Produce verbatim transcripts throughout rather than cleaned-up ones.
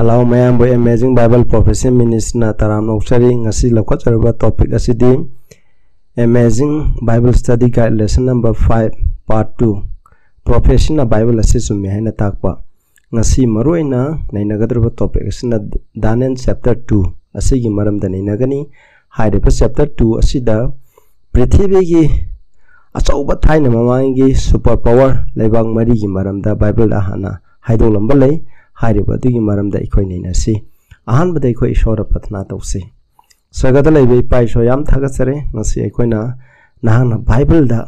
Hello ꯃꯌꯥꯝꯕꯨ Amazing Bible Prophecy Ministryꯅ ꯇꯔꯥꯝꯅ ꯑꯣꯛꯆꯔꯤ꯫ ꯉꯁꯤ ꯂꯧꯈꯠꯆꯔꯤꯕ topic ꯑꯁꯤꯗꯤ Amazing Bible Study Guide lesson number five, part two, Prophecyꯅ Bible ꯑꯁꯤ ꯆꯨꯝꯃꯤ ꯍꯥꯏꯅ ꯇꯥꯛꯄ꯫ ꯉꯁꯤ ꯃꯔꯨꯑꯣꯏꯅ ꯅꯩꯅꯒꯗꯧꯔꯤꯕ topic ꯑꯁꯤꯅ Daniel chapter two ꯑꯁꯤꯒꯤ ꯃꯔꯝꯗ ꯅꯩꯅꯒꯅꯤ꯫ ꯍꯥꯏꯔꯤꯕ chapter two ꯑꯁꯤꯗ ꯄ꯭ꯔꯤꯊꯤꯕꯤꯒꯤ ꯑꯆꯧꯕ ꯊꯥꯏꯅ ꯃꯃꯥꯡꯒꯤ super power ꯂꯩꯕꯥꯛ ꯃꯔꯤꯒꯤ ꯃꯔꯝꯗ Bibleꯗ ꯍꯥꯟꯅ ꯍꯥꯏꯗꯣꯛꯂꯝꯕ ꯂꯩ꯫ ꯍꯥꯏꯔꯤꯕ ꯑꯗꯨꯒꯤ ꯃꯔꯝꯗ ꯑꯩꯈꯣꯏ ꯅꯩꯅꯁꯤ꯫ ꯑꯍꯥꯟꯕꯗ ꯑꯩꯈꯣꯏ ꯏꯁꯣꯔꯗ ꯄ꯭ꯔꯊꯅꯥ ꯇꯧꯁꯤ꯫ ꯁꯔꯒꯗ ꯂꯩꯕ ꯏꯄꯥ ꯏꯁꯣꯔ, ꯌꯥꯝ ꯊꯥꯒꯠꯆꯔꯤ꯫ ꯉꯁꯤ ꯑꯩꯈꯣꯏꯅ ꯅꯍꯥꯛꯅ Bibleꯗ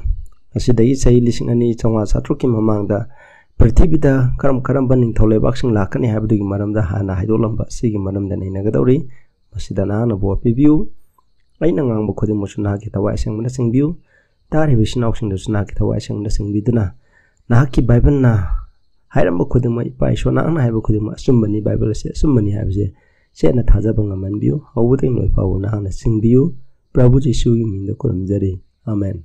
ꯉꯁꯤꯗꯒꯤ ꯆꯍꯤ ꯂꯤꯁꯤꯡ ꯑꯅꯤ ꯆꯥꯝꯃꯉꯥ ꯆꯥꯇ꯭ꯔꯨꯛꯀꯤ ꯃꯃꯥꯡꯗ ꯄ꯭ꯔꯤꯊꯤꯕꯤꯗ ꯀꯔꯝ ꯀꯔꯝꯕ ꯅꯤꯡꯊꯧ ꯂꯩꯕꯥꯛꯁꯤꯡ ꯂꯥꯛꯀꯅꯤ ꯍꯥꯏꯕꯗꯨꯒꯤ ꯃꯔꯝꯗ ꯍꯥꯟꯅ ꯍꯥꯏꯗꯣꯛꯂꯝꯕ ꯑꯁꯤꯒꯤ ꯃꯔꯝꯗ ꯅꯩꯅꯒꯗꯧꯔꯤ꯫ ꯃꯁꯤꯗ ꯅꯍꯥꯛꯅ ꯕꯣꯔ ꯄꯤꯕꯤꯌꯨ꯫ ꯑꯩꯅ ꯉꯥꯡꯕ ꯈꯨꯗꯤꯡꯃꯛꯁꯨ ꯅꯍꯥꯛꯀꯤ ꯊꯋꯥꯏ ꯑꯁꯦꯡꯕꯅ ꯆꯤꯡꯕꯤꯌꯨ꯫ ꯇꯥꯔꯤꯕ ꯏꯆꯤꯟ ꯏꯅꯥꯎꯁꯤꯡꯗꯁꯨ ꯅꯍꯥꯛꯀꯤ ꯊꯋꯥꯏ ꯑꯁꯦꯡꯕꯅ ꯆꯤꯡꯕꯤꯗꯨꯅ ꯅꯍꯥꯛꯀꯤ Bibleꯅ ꯍꯥꯏꯔꯝꯕ ꯈꯨꯗꯤꯡꯃꯛ, ꯏꯄꯥ ꯏꯁꯣꯔ ꯅꯍꯥꯛꯅ ꯍꯥꯏꯕ ꯈꯨꯗꯤꯡꯃꯛ ꯑꯆꯨꯝꯕꯅꯤ, Bible ꯑꯁꯤ ꯑꯆꯨꯝꯕꯅꯤ ꯍꯥꯏꯕꯁꯦ ꯆꯦꯠꯅ ꯊꯥꯖꯕ ꯉꯝꯍꯟꯕꯤꯌꯨ꯫ ꯍꯧꯕꯗꯒꯤ ꯂꯣꯏ ꯐꯥꯎꯕ ꯅꯍꯥꯛꯅ ꯆꯤꯡꯕꯤꯌꯨ꯫ ꯄ꯭ꯔꯚꯨ ꯖꯤꯁꯨꯒꯤ ꯃꯤꯡꯗ ꯈꯨꯔꯨꯝꯖꯔꯤ꯫ ꯑꯃꯦꯟ꯫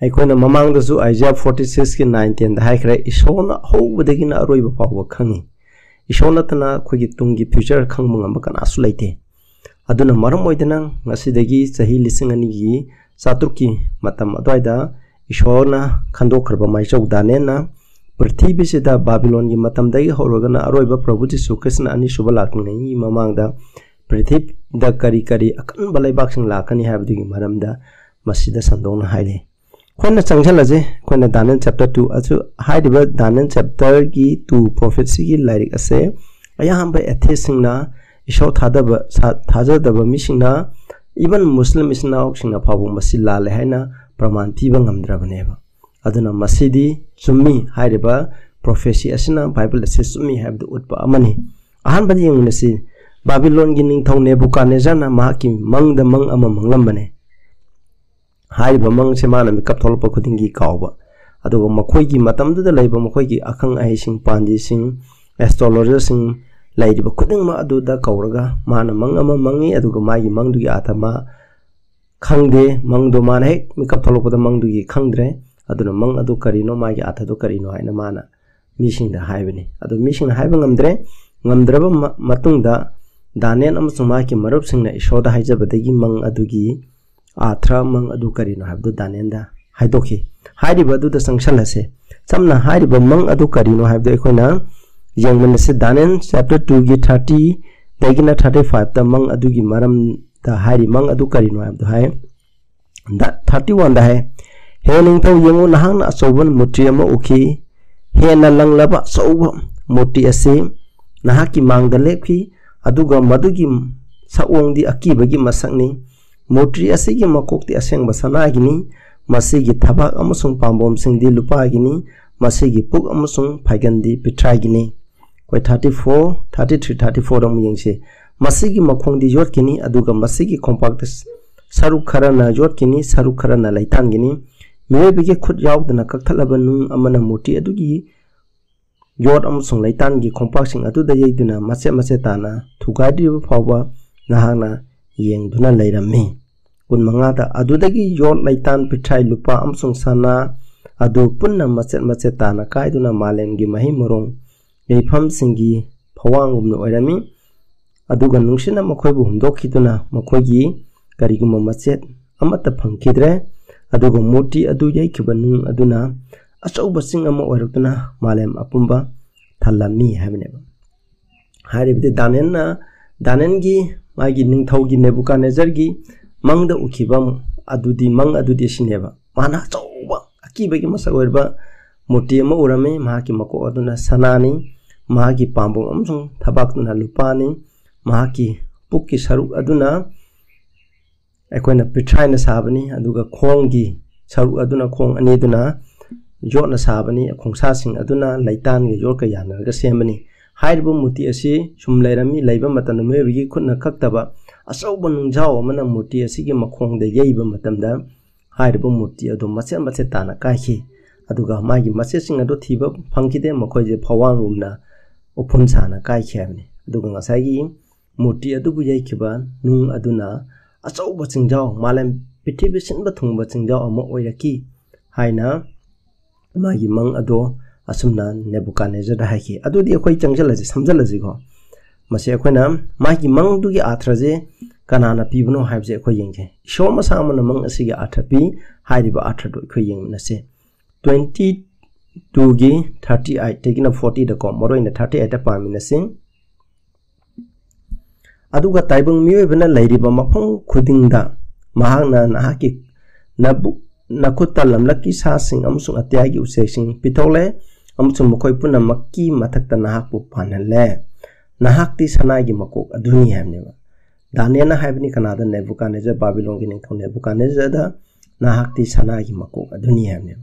ꯑꯩꯈꯣꯏꯅ ꯃꯃꯥꯡꯗꯁꯨ Isaiah forty sixꯀꯤ nine tenꯗ ꯍꯥꯏꯈ꯭ꯔꯦ, ꯏꯁꯣꯔꯅ ꯑꯍꯧꯕꯗꯒꯤꯅ ꯑꯔꯣꯏꯕ ꯐꯥꯎꯕ ꯈꯪꯉꯤ꯫ ꯏꯁꯣꯔ ꯅꯠꯇꯅ ꯑꯩꯈꯣꯏꯒꯤ ꯇꯨꯡꯒꯤ future ꯈꯪꯕ ꯉꯝꯕ ꯀꯅꯥꯁꯨ ꯂꯩꯇꯦ꯫ ꯑꯗꯨꯅ ꯃꯔꯝ ꯑꯣꯏꯗꯅ ꯉꯁꯤꯗꯒꯤ ꯆꯍꯤ ꯂꯤꯁꯤꯡ ꯑꯅꯤꯒꯤ ꯆꯥꯇ꯭ꯔꯨꯛꯀꯤ ꯃꯇꯝ ꯑꯗꯨꯋꯥꯏꯗ ꯏꯁꯣꯔꯅ ꯈꯟꯗꯣꯛꯈ꯭ꯔꯕ ꯃꯥꯏꯆꯧ ꯗꯥꯅꯤꯌꯦꯜꯅ ꯄ꯭ꯔꯤꯊꯤꯕꯤꯁꯤꯗ ꯕꯥꯕꯤꯂꯣꯟꯒꯤ ꯃꯇꯝꯗꯒꯤ ꯍꯧꯔꯒꯅ ꯑꯔꯣꯏꯕ ꯄ꯭ꯔꯚꯨ ꯖꯤꯁꯨ ꯈ꯭ꯔꯤꯁꯅ ꯑꯅꯤꯁꯨꯕ ꯂꯥꯛꯇ꯭ꯔꯤꯉꯩꯒꯤ ꯃꯃꯥꯡꯗ ꯄ꯭ꯔꯤꯊꯤꯕꯤꯗ ꯀꯔꯤ ꯀꯔꯤ ꯑꯀꯟꯕ ꯂꯩꯕꯥꯛꯁꯤꯡ ꯂꯥꯛꯀꯅꯤ ꯍꯥꯏꯕꯗꯨꯒꯤ ꯃꯔꯝꯗ ꯃꯁꯤꯗ ꯁꯟꯗꯣꯛꯅ ꯍꯥꯏꯔꯤ꯫ ꯑꯩꯈꯣꯏꯅ ꯆꯪꯁꯤꯜꯂꯁꯤ꯫ ꯑꯩꯈꯣꯏꯅ Daniel chapter two ꯑꯁꯤ, ꯍꯥꯏꯔꯤꯕ Daniel chapterꯒꯤ two prophecyꯒꯤ ꯂꯥꯏꯔꯤꯛ ꯑꯁꯦ ꯑꯌꯥꯝꯕ atheistꯁꯤꯡꯅ, ꯏꯁꯣꯔ ꯊꯥꯗꯕ ꯁꯥ-, ꯊꯥꯖꯗꯕ ꯃꯤꯁꯤꯡꯅ, even Muslim ꯏꯆꯤꯟ ꯏꯅꯥꯎꯁꯤꯡꯅ ꯐꯥꯎꯕ ꯃꯁꯤ ꯂꯥꯜꯂꯦ ꯍꯥꯏꯅ ꯄ꯭ꯔꯃꯥꯟ ꯄꯤꯕ ꯉꯝꯗ꯭ꯔꯕꯅꯦꯕ꯫ ꯑꯗꯨꯅ ꯃꯁꯤꯗꯤ ꯆꯨꯝꯃꯤ, ꯍꯥꯏꯔꯤꯕ prophecy ꯑꯁꯤꯅ Bible ꯑꯁꯤ ꯆꯨꯝꯃꯤ ꯍꯥꯏꯕꯗꯨ ꯎꯠꯄ ꯑꯃꯅꯤ꯫ ꯑꯍꯥꯟꯕꯗ ꯌꯦꯡꯃꯤꯟꯅꯁꯤ꯫ ꯕꯥꯕꯤꯂꯣꯟꯒꯤ ꯅꯤꯡꯊꯧ ꯅꯦꯕꯨꯀꯥꯗꯅꯦꯖꯔꯅ ꯃꯍꯥꯛꯀꯤ ꯃꯪꯗ ꯃꯪ ꯑꯃ ꯃꯪꯂꯝꯕꯅꯦ꯫ ꯍꯥꯏꯔꯤꯕ ꯃꯪꯁꯦ ꯃꯥꯅ ꯃꯤꯀꯞ ꯊꯣꯛꯂꯛꯄ ꯈꯨꯗꯤꯡꯒꯤ ꯀꯥꯎꯕ, ꯑꯗꯨꯒ ꯃꯈꯣꯏꯒꯤ ꯃꯇꯝꯗꯨꯗ ꯂꯩꯕ ꯃꯈꯣꯏꯒꯤ ꯑꯈꯪ ꯑꯍꯩꯁꯤꯡ, ꯄꯥꯟꯗꯤꯁꯤꯡ, astrologerꯁꯤꯡ ꯂꯩꯔꯤꯕ ꯈꯨꯗꯤꯡꯃꯛ ꯑꯗꯨꯗ ꯀꯧꯔꯒ ꯃꯥꯅ ꯃꯪ ꯑꯃ ꯃꯪꯉꯤ, ꯑꯗꯨꯒ ꯃꯥꯒꯤ ꯃꯪꯗꯨꯒꯤ ꯑꯥꯊ ꯃꯥ ꯈꯪꯗꯦ꯫ ꯃꯪꯗꯣ ꯃꯥꯅ ꯍꯦꯛ ꯃꯤꯀꯞ ꯊꯣꯛꯂꯛꯄꯗ ꯃꯪꯗꯨꯒꯤ ꯈꯪꯗ꯭ꯔꯦ꯫ ꯑꯗꯨꯅ ꯃꯪ ꯑꯗꯨ ꯀꯔꯤꯅꯣ, ꯃꯥꯒꯤ ꯑꯥꯊꯗꯨ ꯀꯔꯤꯅꯣ ꯍꯥꯏꯅ ꯃꯥꯅ ꯃꯤꯁꯤꯡꯗ ꯍꯥꯏꯕꯅꯤ꯫ ꯑꯗꯨ ꯃꯤꯁꯤꯡꯅ ꯍꯥꯏꯕ ꯉꯝꯗ꯭ꯔꯦ꯫ ꯉꯝꯗ꯭ꯔꯕ ꯃ-, ꯃꯇꯨꯡꯗ ꯗꯥꯅꯤꯌꯦꯜ ꯑꯃꯁꯨꯡ ꯃꯍꯥꯛꯀꯤ ꯃꯔꯨꯞꯁꯤꯡꯅ ꯏꯁꯣꯔꯗ ꯍꯥꯏꯖꯕꯗꯒꯤ ꯃꯪ ꯑꯗꯨꯒꯤ ꯑꯥꯊ꯭ꯔ, ꯃꯪ ꯑꯗꯨ ꯀꯔꯤꯅꯣ ꯍꯥꯏꯕꯗꯨ ꯗꯥꯅꯤꯌꯦꯜꯗ ꯍꯥꯏꯗꯣꯛꯈꯤ꯫ ꯍꯥꯏꯔꯤꯕ ꯑꯗꯨꯗ ꯆꯪꯁꯜꯂꯁꯦ꯫ ꯁꯝꯅ ꯍꯥꯏꯔꯤꯕ ꯃꯪ ꯑꯗꯨ ꯀꯔꯤꯅꯣ ꯍꯥꯏꯕꯗꯨ ꯑꯩꯈꯣꯏꯅ ꯌꯦꯡꯃꯤꯟꯅꯁꯤ꯫ ꯗꯥꯅꯤꯌꯦꯜ chapter twoꯒꯤ thirtyꯗꯒꯤꯅ thirty fiveꯇ ꯃꯪ ꯑꯗꯨꯒꯤ ꯃꯔꯝꯗ ꯍꯥꯏꯔꯤ꯫ ꯃꯪ ꯑꯗꯨ ꯀꯔꯤꯅꯣ ꯍꯥꯏꯕꯗꯨ ꯍꯥꯏ꯫ ꯗ-, thirty oneꯗ ꯍꯥꯏ, "ꯍꯦ ꯅꯤꯡꯊꯧ, ꯌꯦꯡꯉꯨ, ꯅꯍꯥꯛꯅ ꯑꯆꯧꯕ ꯃꯨꯔꯇꯤ ꯑꯃ ꯎꯈꯤ꯫ ꯍꯦꯟꯅ ꯂꯪꯂꯕ ꯑꯆꯧꯕ ꯃꯨꯔꯇꯤ ꯑꯁꯤ ꯅꯍꯥꯛꯀꯤ ꯃꯥꯡꯗ ꯂꯦꯞꯈꯤ, ꯑꯗꯨꯒ ꯃꯗꯨꯒꯤ ꯁꯛꯑꯣꯡꯗꯤ ꯑꯀꯤꯕꯒꯤ ꯃꯁꯛꯅꯤ꯫ ꯃꯨꯔꯇꯤ ꯑꯁꯤꯒꯤ ꯃꯀꯣꯛꯇꯤ ꯑꯁꯦꯡꯕ ꯁꯅꯥꯒꯤꯅꯤ, ꯃꯁꯤꯒꯤ ꯊꯕꯥꯛ ꯑꯃꯁꯨꯡ ꯄꯥꯝꯕꯣꯝꯁꯤꯡꯗꯤ ꯂꯨꯄꯥꯒꯤꯅꯤ, ꯃꯁꯤꯒꯤ ꯄꯨꯛ ꯑꯃꯁꯨꯡ ꯐꯥꯏꯒꯟꯗꯤ ꯄꯤꯊ꯭ꯔꯥꯏꯒꯤꯅꯤ"꯫ ꯑꯩꯈꯣꯏ thirty four, thirty three, thirty fourꯗ ꯑꯃꯨꯛ ꯌꯦꯡꯁꯤ꯫ "ꯃꯁꯤꯒꯤ ꯃꯈꯣꯡꯗꯤ ꯌꯣꯠꯀꯅꯤ, ꯑꯗꯨꯒ ꯃꯁꯤꯒꯤ ꯈꯣꯡꯄꯥꯛꯇ ꯁꯔꯨꯛ ꯈꯔꯅ ꯌꯣꯠꯀꯅꯤ, ꯁꯔꯨꯛ ꯈꯔꯅ ꯂꯩꯇꯥꯟꯒꯅꯤ꯫ ꯃꯤꯑꯣꯏꯕꯒꯤ ꯈꯨꯠ ꯌꯥꯎꯗꯅ ꯀꯛꯊꯠꯂꯕ ꯅꯨꯡ ꯑꯃꯅ ꯃꯨꯔꯇꯤ ꯑꯗꯨꯒꯤ ꯌꯣꯠ ꯑꯃꯁꯨꯡ ꯂꯩꯇꯥꯟꯒꯤ ꯈꯣꯡꯄꯥꯛꯁꯤꯡ ꯑꯗꯨꯗ ꯌꯩꯗꯨꯅ ꯃꯆꯦꯠ ꯃꯆꯦꯠ ꯇꯥꯅ ꯊꯨꯒꯥꯏꯗ꯭ꯔꯤꯕ ꯐꯥꯎꯕ ꯅꯍꯥꯛꯅ ꯌꯦꯡꯗꯨꯅ ꯂꯩꯔꯝꯃꯤ"꯫ ꯀꯨꯟꯃꯉꯥꯗ, "ꯑꯗꯨꯗꯒꯤ ꯌꯣꯠ, ꯂꯩꯇꯥꯟ, ꯄꯤꯊ꯭ꯔꯥꯏ, ꯂꯨꯄꯥ ꯑꯃꯁꯨꯡ ꯁꯅꯥ ꯑꯗꯨ ꯄꯨꯟꯅ ꯃꯆꯦꯠ ꯃꯆꯦꯠ ꯇꯥꯅ ꯀꯥꯏꯗꯨꯅ ꯃꯥꯂꯦꯝꯒꯤ ꯃꯍꯩ ꯃꯔꯣꯡ ꯂꯩꯐꯝꯁꯤꯡꯒꯤ ꯐꯋꯥꯡꯒꯨꯝꯅ ꯑꯣꯏꯔꯝꯃꯤ꯫ ꯑꯗꯨꯒ ꯅꯨꯡꯁꯤꯠꯅ ꯃꯈꯣꯏꯕꯨ ꯍꯨꯝꯗꯣꯛꯈꯤꯗꯨꯅ ꯃꯈꯣꯏꯒꯤ ꯀꯔꯤꯒꯨꯝꯕ ꯃꯆꯦꯠ ꯑꯃꯠꯇ ꯐꯪꯈꯤꯗ꯭ꯔꯦ꯫ ꯑꯗꯨꯒ ꯃꯨꯔꯇꯤ ꯑꯗꯨ ꯌꯩꯈꯤꯕ ꯅꯨꯡ ꯑꯗꯨꯅ ꯑꯆꯧꯕ ꯆꯤꯡ ꯑꯃ ꯑꯣꯏꯔꯛꯇꯨꯅ ꯃꯥꯂꯦꯝ ꯑꯄꯨꯝꯕ ꯊꯜꯂꯝꯃꯤ" ꯍꯥꯏꯕꯅꯦꯕ꯫ ꯍꯥꯏꯔꯤꯕꯗꯤ ꯗꯥꯅꯤꯌꯦꯜꯅ, ꯗꯥꯅꯤꯌꯦꯜꯒꯤ, ꯃꯥꯒꯤ ꯅꯤꯡꯊꯧꯒꯤ ꯅꯦꯕꯨꯀꯥꯗꯅꯦꯖꯔꯒꯤ ꯃꯪꯗ ꯎꯈꯤꯕ ꯑꯗꯨꯗꯤ, ꯃꯪ ꯑꯗꯨꯗꯤ ꯑꯁꯤꯅꯦꯕ꯫ ꯃꯥꯅ ꯑꯆꯧꯕ ꯑꯀꯤꯕꯒꯤ ꯃꯁꯛ ꯑꯣꯏꯔꯕ ꯃꯨꯔꯇꯤ ꯑꯃ ꯎꯔꯝꯃꯤ꯫ ꯃꯍꯥꯛꯀꯤ ꯃꯀꯣꯛ ꯑꯗꯨꯅ ꯁꯅꯥꯅꯤ, ꯃꯍꯥꯛꯀꯤ ꯄꯥꯝꯕꯣꯝ ꯑꯃꯁꯨꯡ ꯊꯕꯥꯛꯇꯨꯅ ꯂꯨꯄꯥꯅꯤ, ꯃꯍꯥꯛꯀꯤ ꯄꯨꯛꯀꯤ ꯁꯔꯨꯛ ꯑꯗꯨꯅ ꯑꯩꯈꯣꯏꯅ ꯄꯤꯊ꯭ꯔꯥꯏꯅ ꯁꯥꯕꯅꯤ, ꯑꯗꯨꯒ ꯈꯣꯡꯒꯤ ꯁꯔꯨꯛ ꯑꯗꯨꯅ, ꯈꯣꯡ ꯑꯅꯤꯗꯨꯅ ꯌꯣꯠꯅ ꯁꯥꯕꯅꯤ, ꯈꯣꯡꯁꯥꯁꯤꯡ ꯑꯗꯨꯅ ꯂꯩꯇꯥꯟꯒ ꯌꯣꯠꯀ ꯌꯥꯅꯔꯒ ꯁꯦꯝꯕꯅꯤ꯫ ꯍꯥꯏꯔꯤꯕ ꯃꯨꯔꯇꯤ ꯑꯁꯤ ꯁꯨꯝ ꯂꯩꯔꯝꯃꯤ, ꯂꯩꯕ ꯃꯇꯝꯗ ꯃꯤꯑꯣꯏꯕꯒꯤ ꯈꯨꯠꯅ ꯀꯛꯇꯕ ꯑꯆꯧꯕ ꯅꯨꯡꯖꯥꯎ ꯑꯃꯅ ꯃꯨꯔꯇꯤ ꯑꯁꯤꯒꯤ ꯃꯈꯣꯡꯗ ꯌꯩꯕ ꯃꯇꯝꯗ ꯍꯥꯏꯔꯤꯕ ꯃꯨꯔꯇꯤ ꯑꯗꯨ ꯃꯆꯦꯠ ꯃꯆꯦꯠ ꯇꯥꯅ ꯀꯥꯏꯈꯤ꯫ ꯑꯗꯨꯒ ꯃꯥꯒꯤ ꯃꯆꯦꯠꯁꯤꯡ ꯑꯗꯨ ꯊꯤꯕ ꯐꯪꯈꯤꯗꯦ, ꯃꯈꯣꯏꯁꯦ ꯐꯋꯥꯡꯒꯨꯝꯅ ꯎꯐꯨꯟ ꯁꯥꯅ ꯀꯥꯏꯈꯤ ꯍꯥꯏꯕꯅꯤ꯫ ꯑꯗꯨꯒ ꯉꯁꯥꯏꯒꯤ ꯃꯨꯔꯇꯤ ꯑꯗꯨꯕꯨ ꯌꯩꯈꯤꯕ ꯅꯨꯡ ꯑꯗꯨꯅ ꯑꯆꯧꯕ ꯆꯤꯡꯖꯥꯎ, ꯃꯥꯂꯦꯝ ꯄ꯭ꯔꯤꯊꯤꯕꯤ ꯁꯤꯟꯕ ꯊꯨꯡꯕ ꯆꯤꯡꯖꯥꯎ ꯑꯃ ꯑꯣꯏꯔꯛꯈꯤ ꯍꯥꯏꯅ ꯃꯥꯒꯤ ꯃꯪ ꯑꯗꯣ ꯑꯁꯨꯝꯅ ꯅꯦꯕꯨꯀꯥꯅꯦꯖꯔꯗ ꯍꯥꯏꯈꯤ꯫ ꯑꯗꯨꯗꯤ ꯑꯩꯈꯣꯏ ꯆꯪꯁꯤꯜꯂꯁꯤ, ꯁꯝꯖꯤꯜꯂꯁꯤꯀꯣ꯫ ꯃꯁꯤ ꯑꯩꯈꯣꯏꯅ ꯃꯥꯒꯤ ꯃꯪꯗꯨꯒꯤ ꯑꯥꯔꯊꯁꯦ ꯀꯅꯥꯅ ꯄꯤꯕꯅꯣ ꯍꯥꯏꯕꯁꯦ ꯑꯩꯈꯣꯏ ꯌꯦꯡꯁꯦ꯫ ꯏꯁꯣꯔ ꯃꯁꯥꯃꯛꯅ ꯃꯪ ꯑꯁꯤꯒꯤ ꯑꯥꯔꯊ ꯄꯤ꯫ ꯍꯥꯏꯔꯤꯕ ꯑꯥꯔꯊꯗꯨ ꯑꯩꯈꯣꯏ ꯌꯦꯡꯃꯤꯟꯅꯁꯤ꯫ Twenty twoꯒꯤ thirty eightꯇꯒꯤꯅ fortyꯗꯀꯣ, ꯃꯔꯨꯑꯣꯏꯅ thirty eightꯇ ꯄꯥꯃꯤꯟꯅꯁꯤ꯫ ꯑꯗꯨꯒ ꯇꯥꯏꯕꯪ ꯃꯤꯑꯣꯏꯕꯅ ꯂꯩꯔꯤꯕ ꯃꯐꯝ ꯈꯨꯗꯤꯡꯗ ꯃꯍꯥꯛꯅ ꯅꯍꯥꯛꯀꯤ ꯅꯕꯨꯛ ꯅꯈꯨꯠꯇ ꯂꯝꯂꯛꯀꯤ ꯁꯥꯁꯤꯡ ꯑꯃꯁꯨꯡ ꯑꯇꯤꯌꯥꯒꯤ ꯎꯆꯦꯛꯁꯤꯡ ꯄꯤꯊꯣꯛꯂꯦ, ꯑꯃꯁꯨꯡ ꯃꯈꯣꯏ ꯄꯨꯝꯅꯃꯛꯀꯤ ꯃꯊꯛꯇ ꯅꯍꯥꯛꯄꯨ ꯄꯥꯟꯍꯜꯂꯦ꯫ ꯅꯍꯥꯛꯇꯤ ꯁꯅꯥꯒꯤ ꯃꯀꯣꯛ ꯑꯗꯨꯅꯤ ꯍꯥꯏꯕꯅꯦꯕ꯫ ꯗꯥꯅꯤꯌꯦꯜꯅ ꯍꯥꯏꯕꯅꯤ ꯀꯅꯥꯗ? ꯅꯦꯕꯨꯀꯥꯅꯦꯖꯔ, ꯕꯥꯕꯤꯂꯣꯟꯒꯤ ꯅꯤꯡꯊꯧ ꯅꯦꯕꯨꯀꯥꯅꯦꯖꯔꯗ, "ꯅꯍꯥꯛꯇꯤ ꯁꯅꯥꯒꯤ ꯃꯀꯣꯛ ꯑꯗꯨꯅꯤ" ꯍꯥꯏꯕꯅꯦꯕ꯫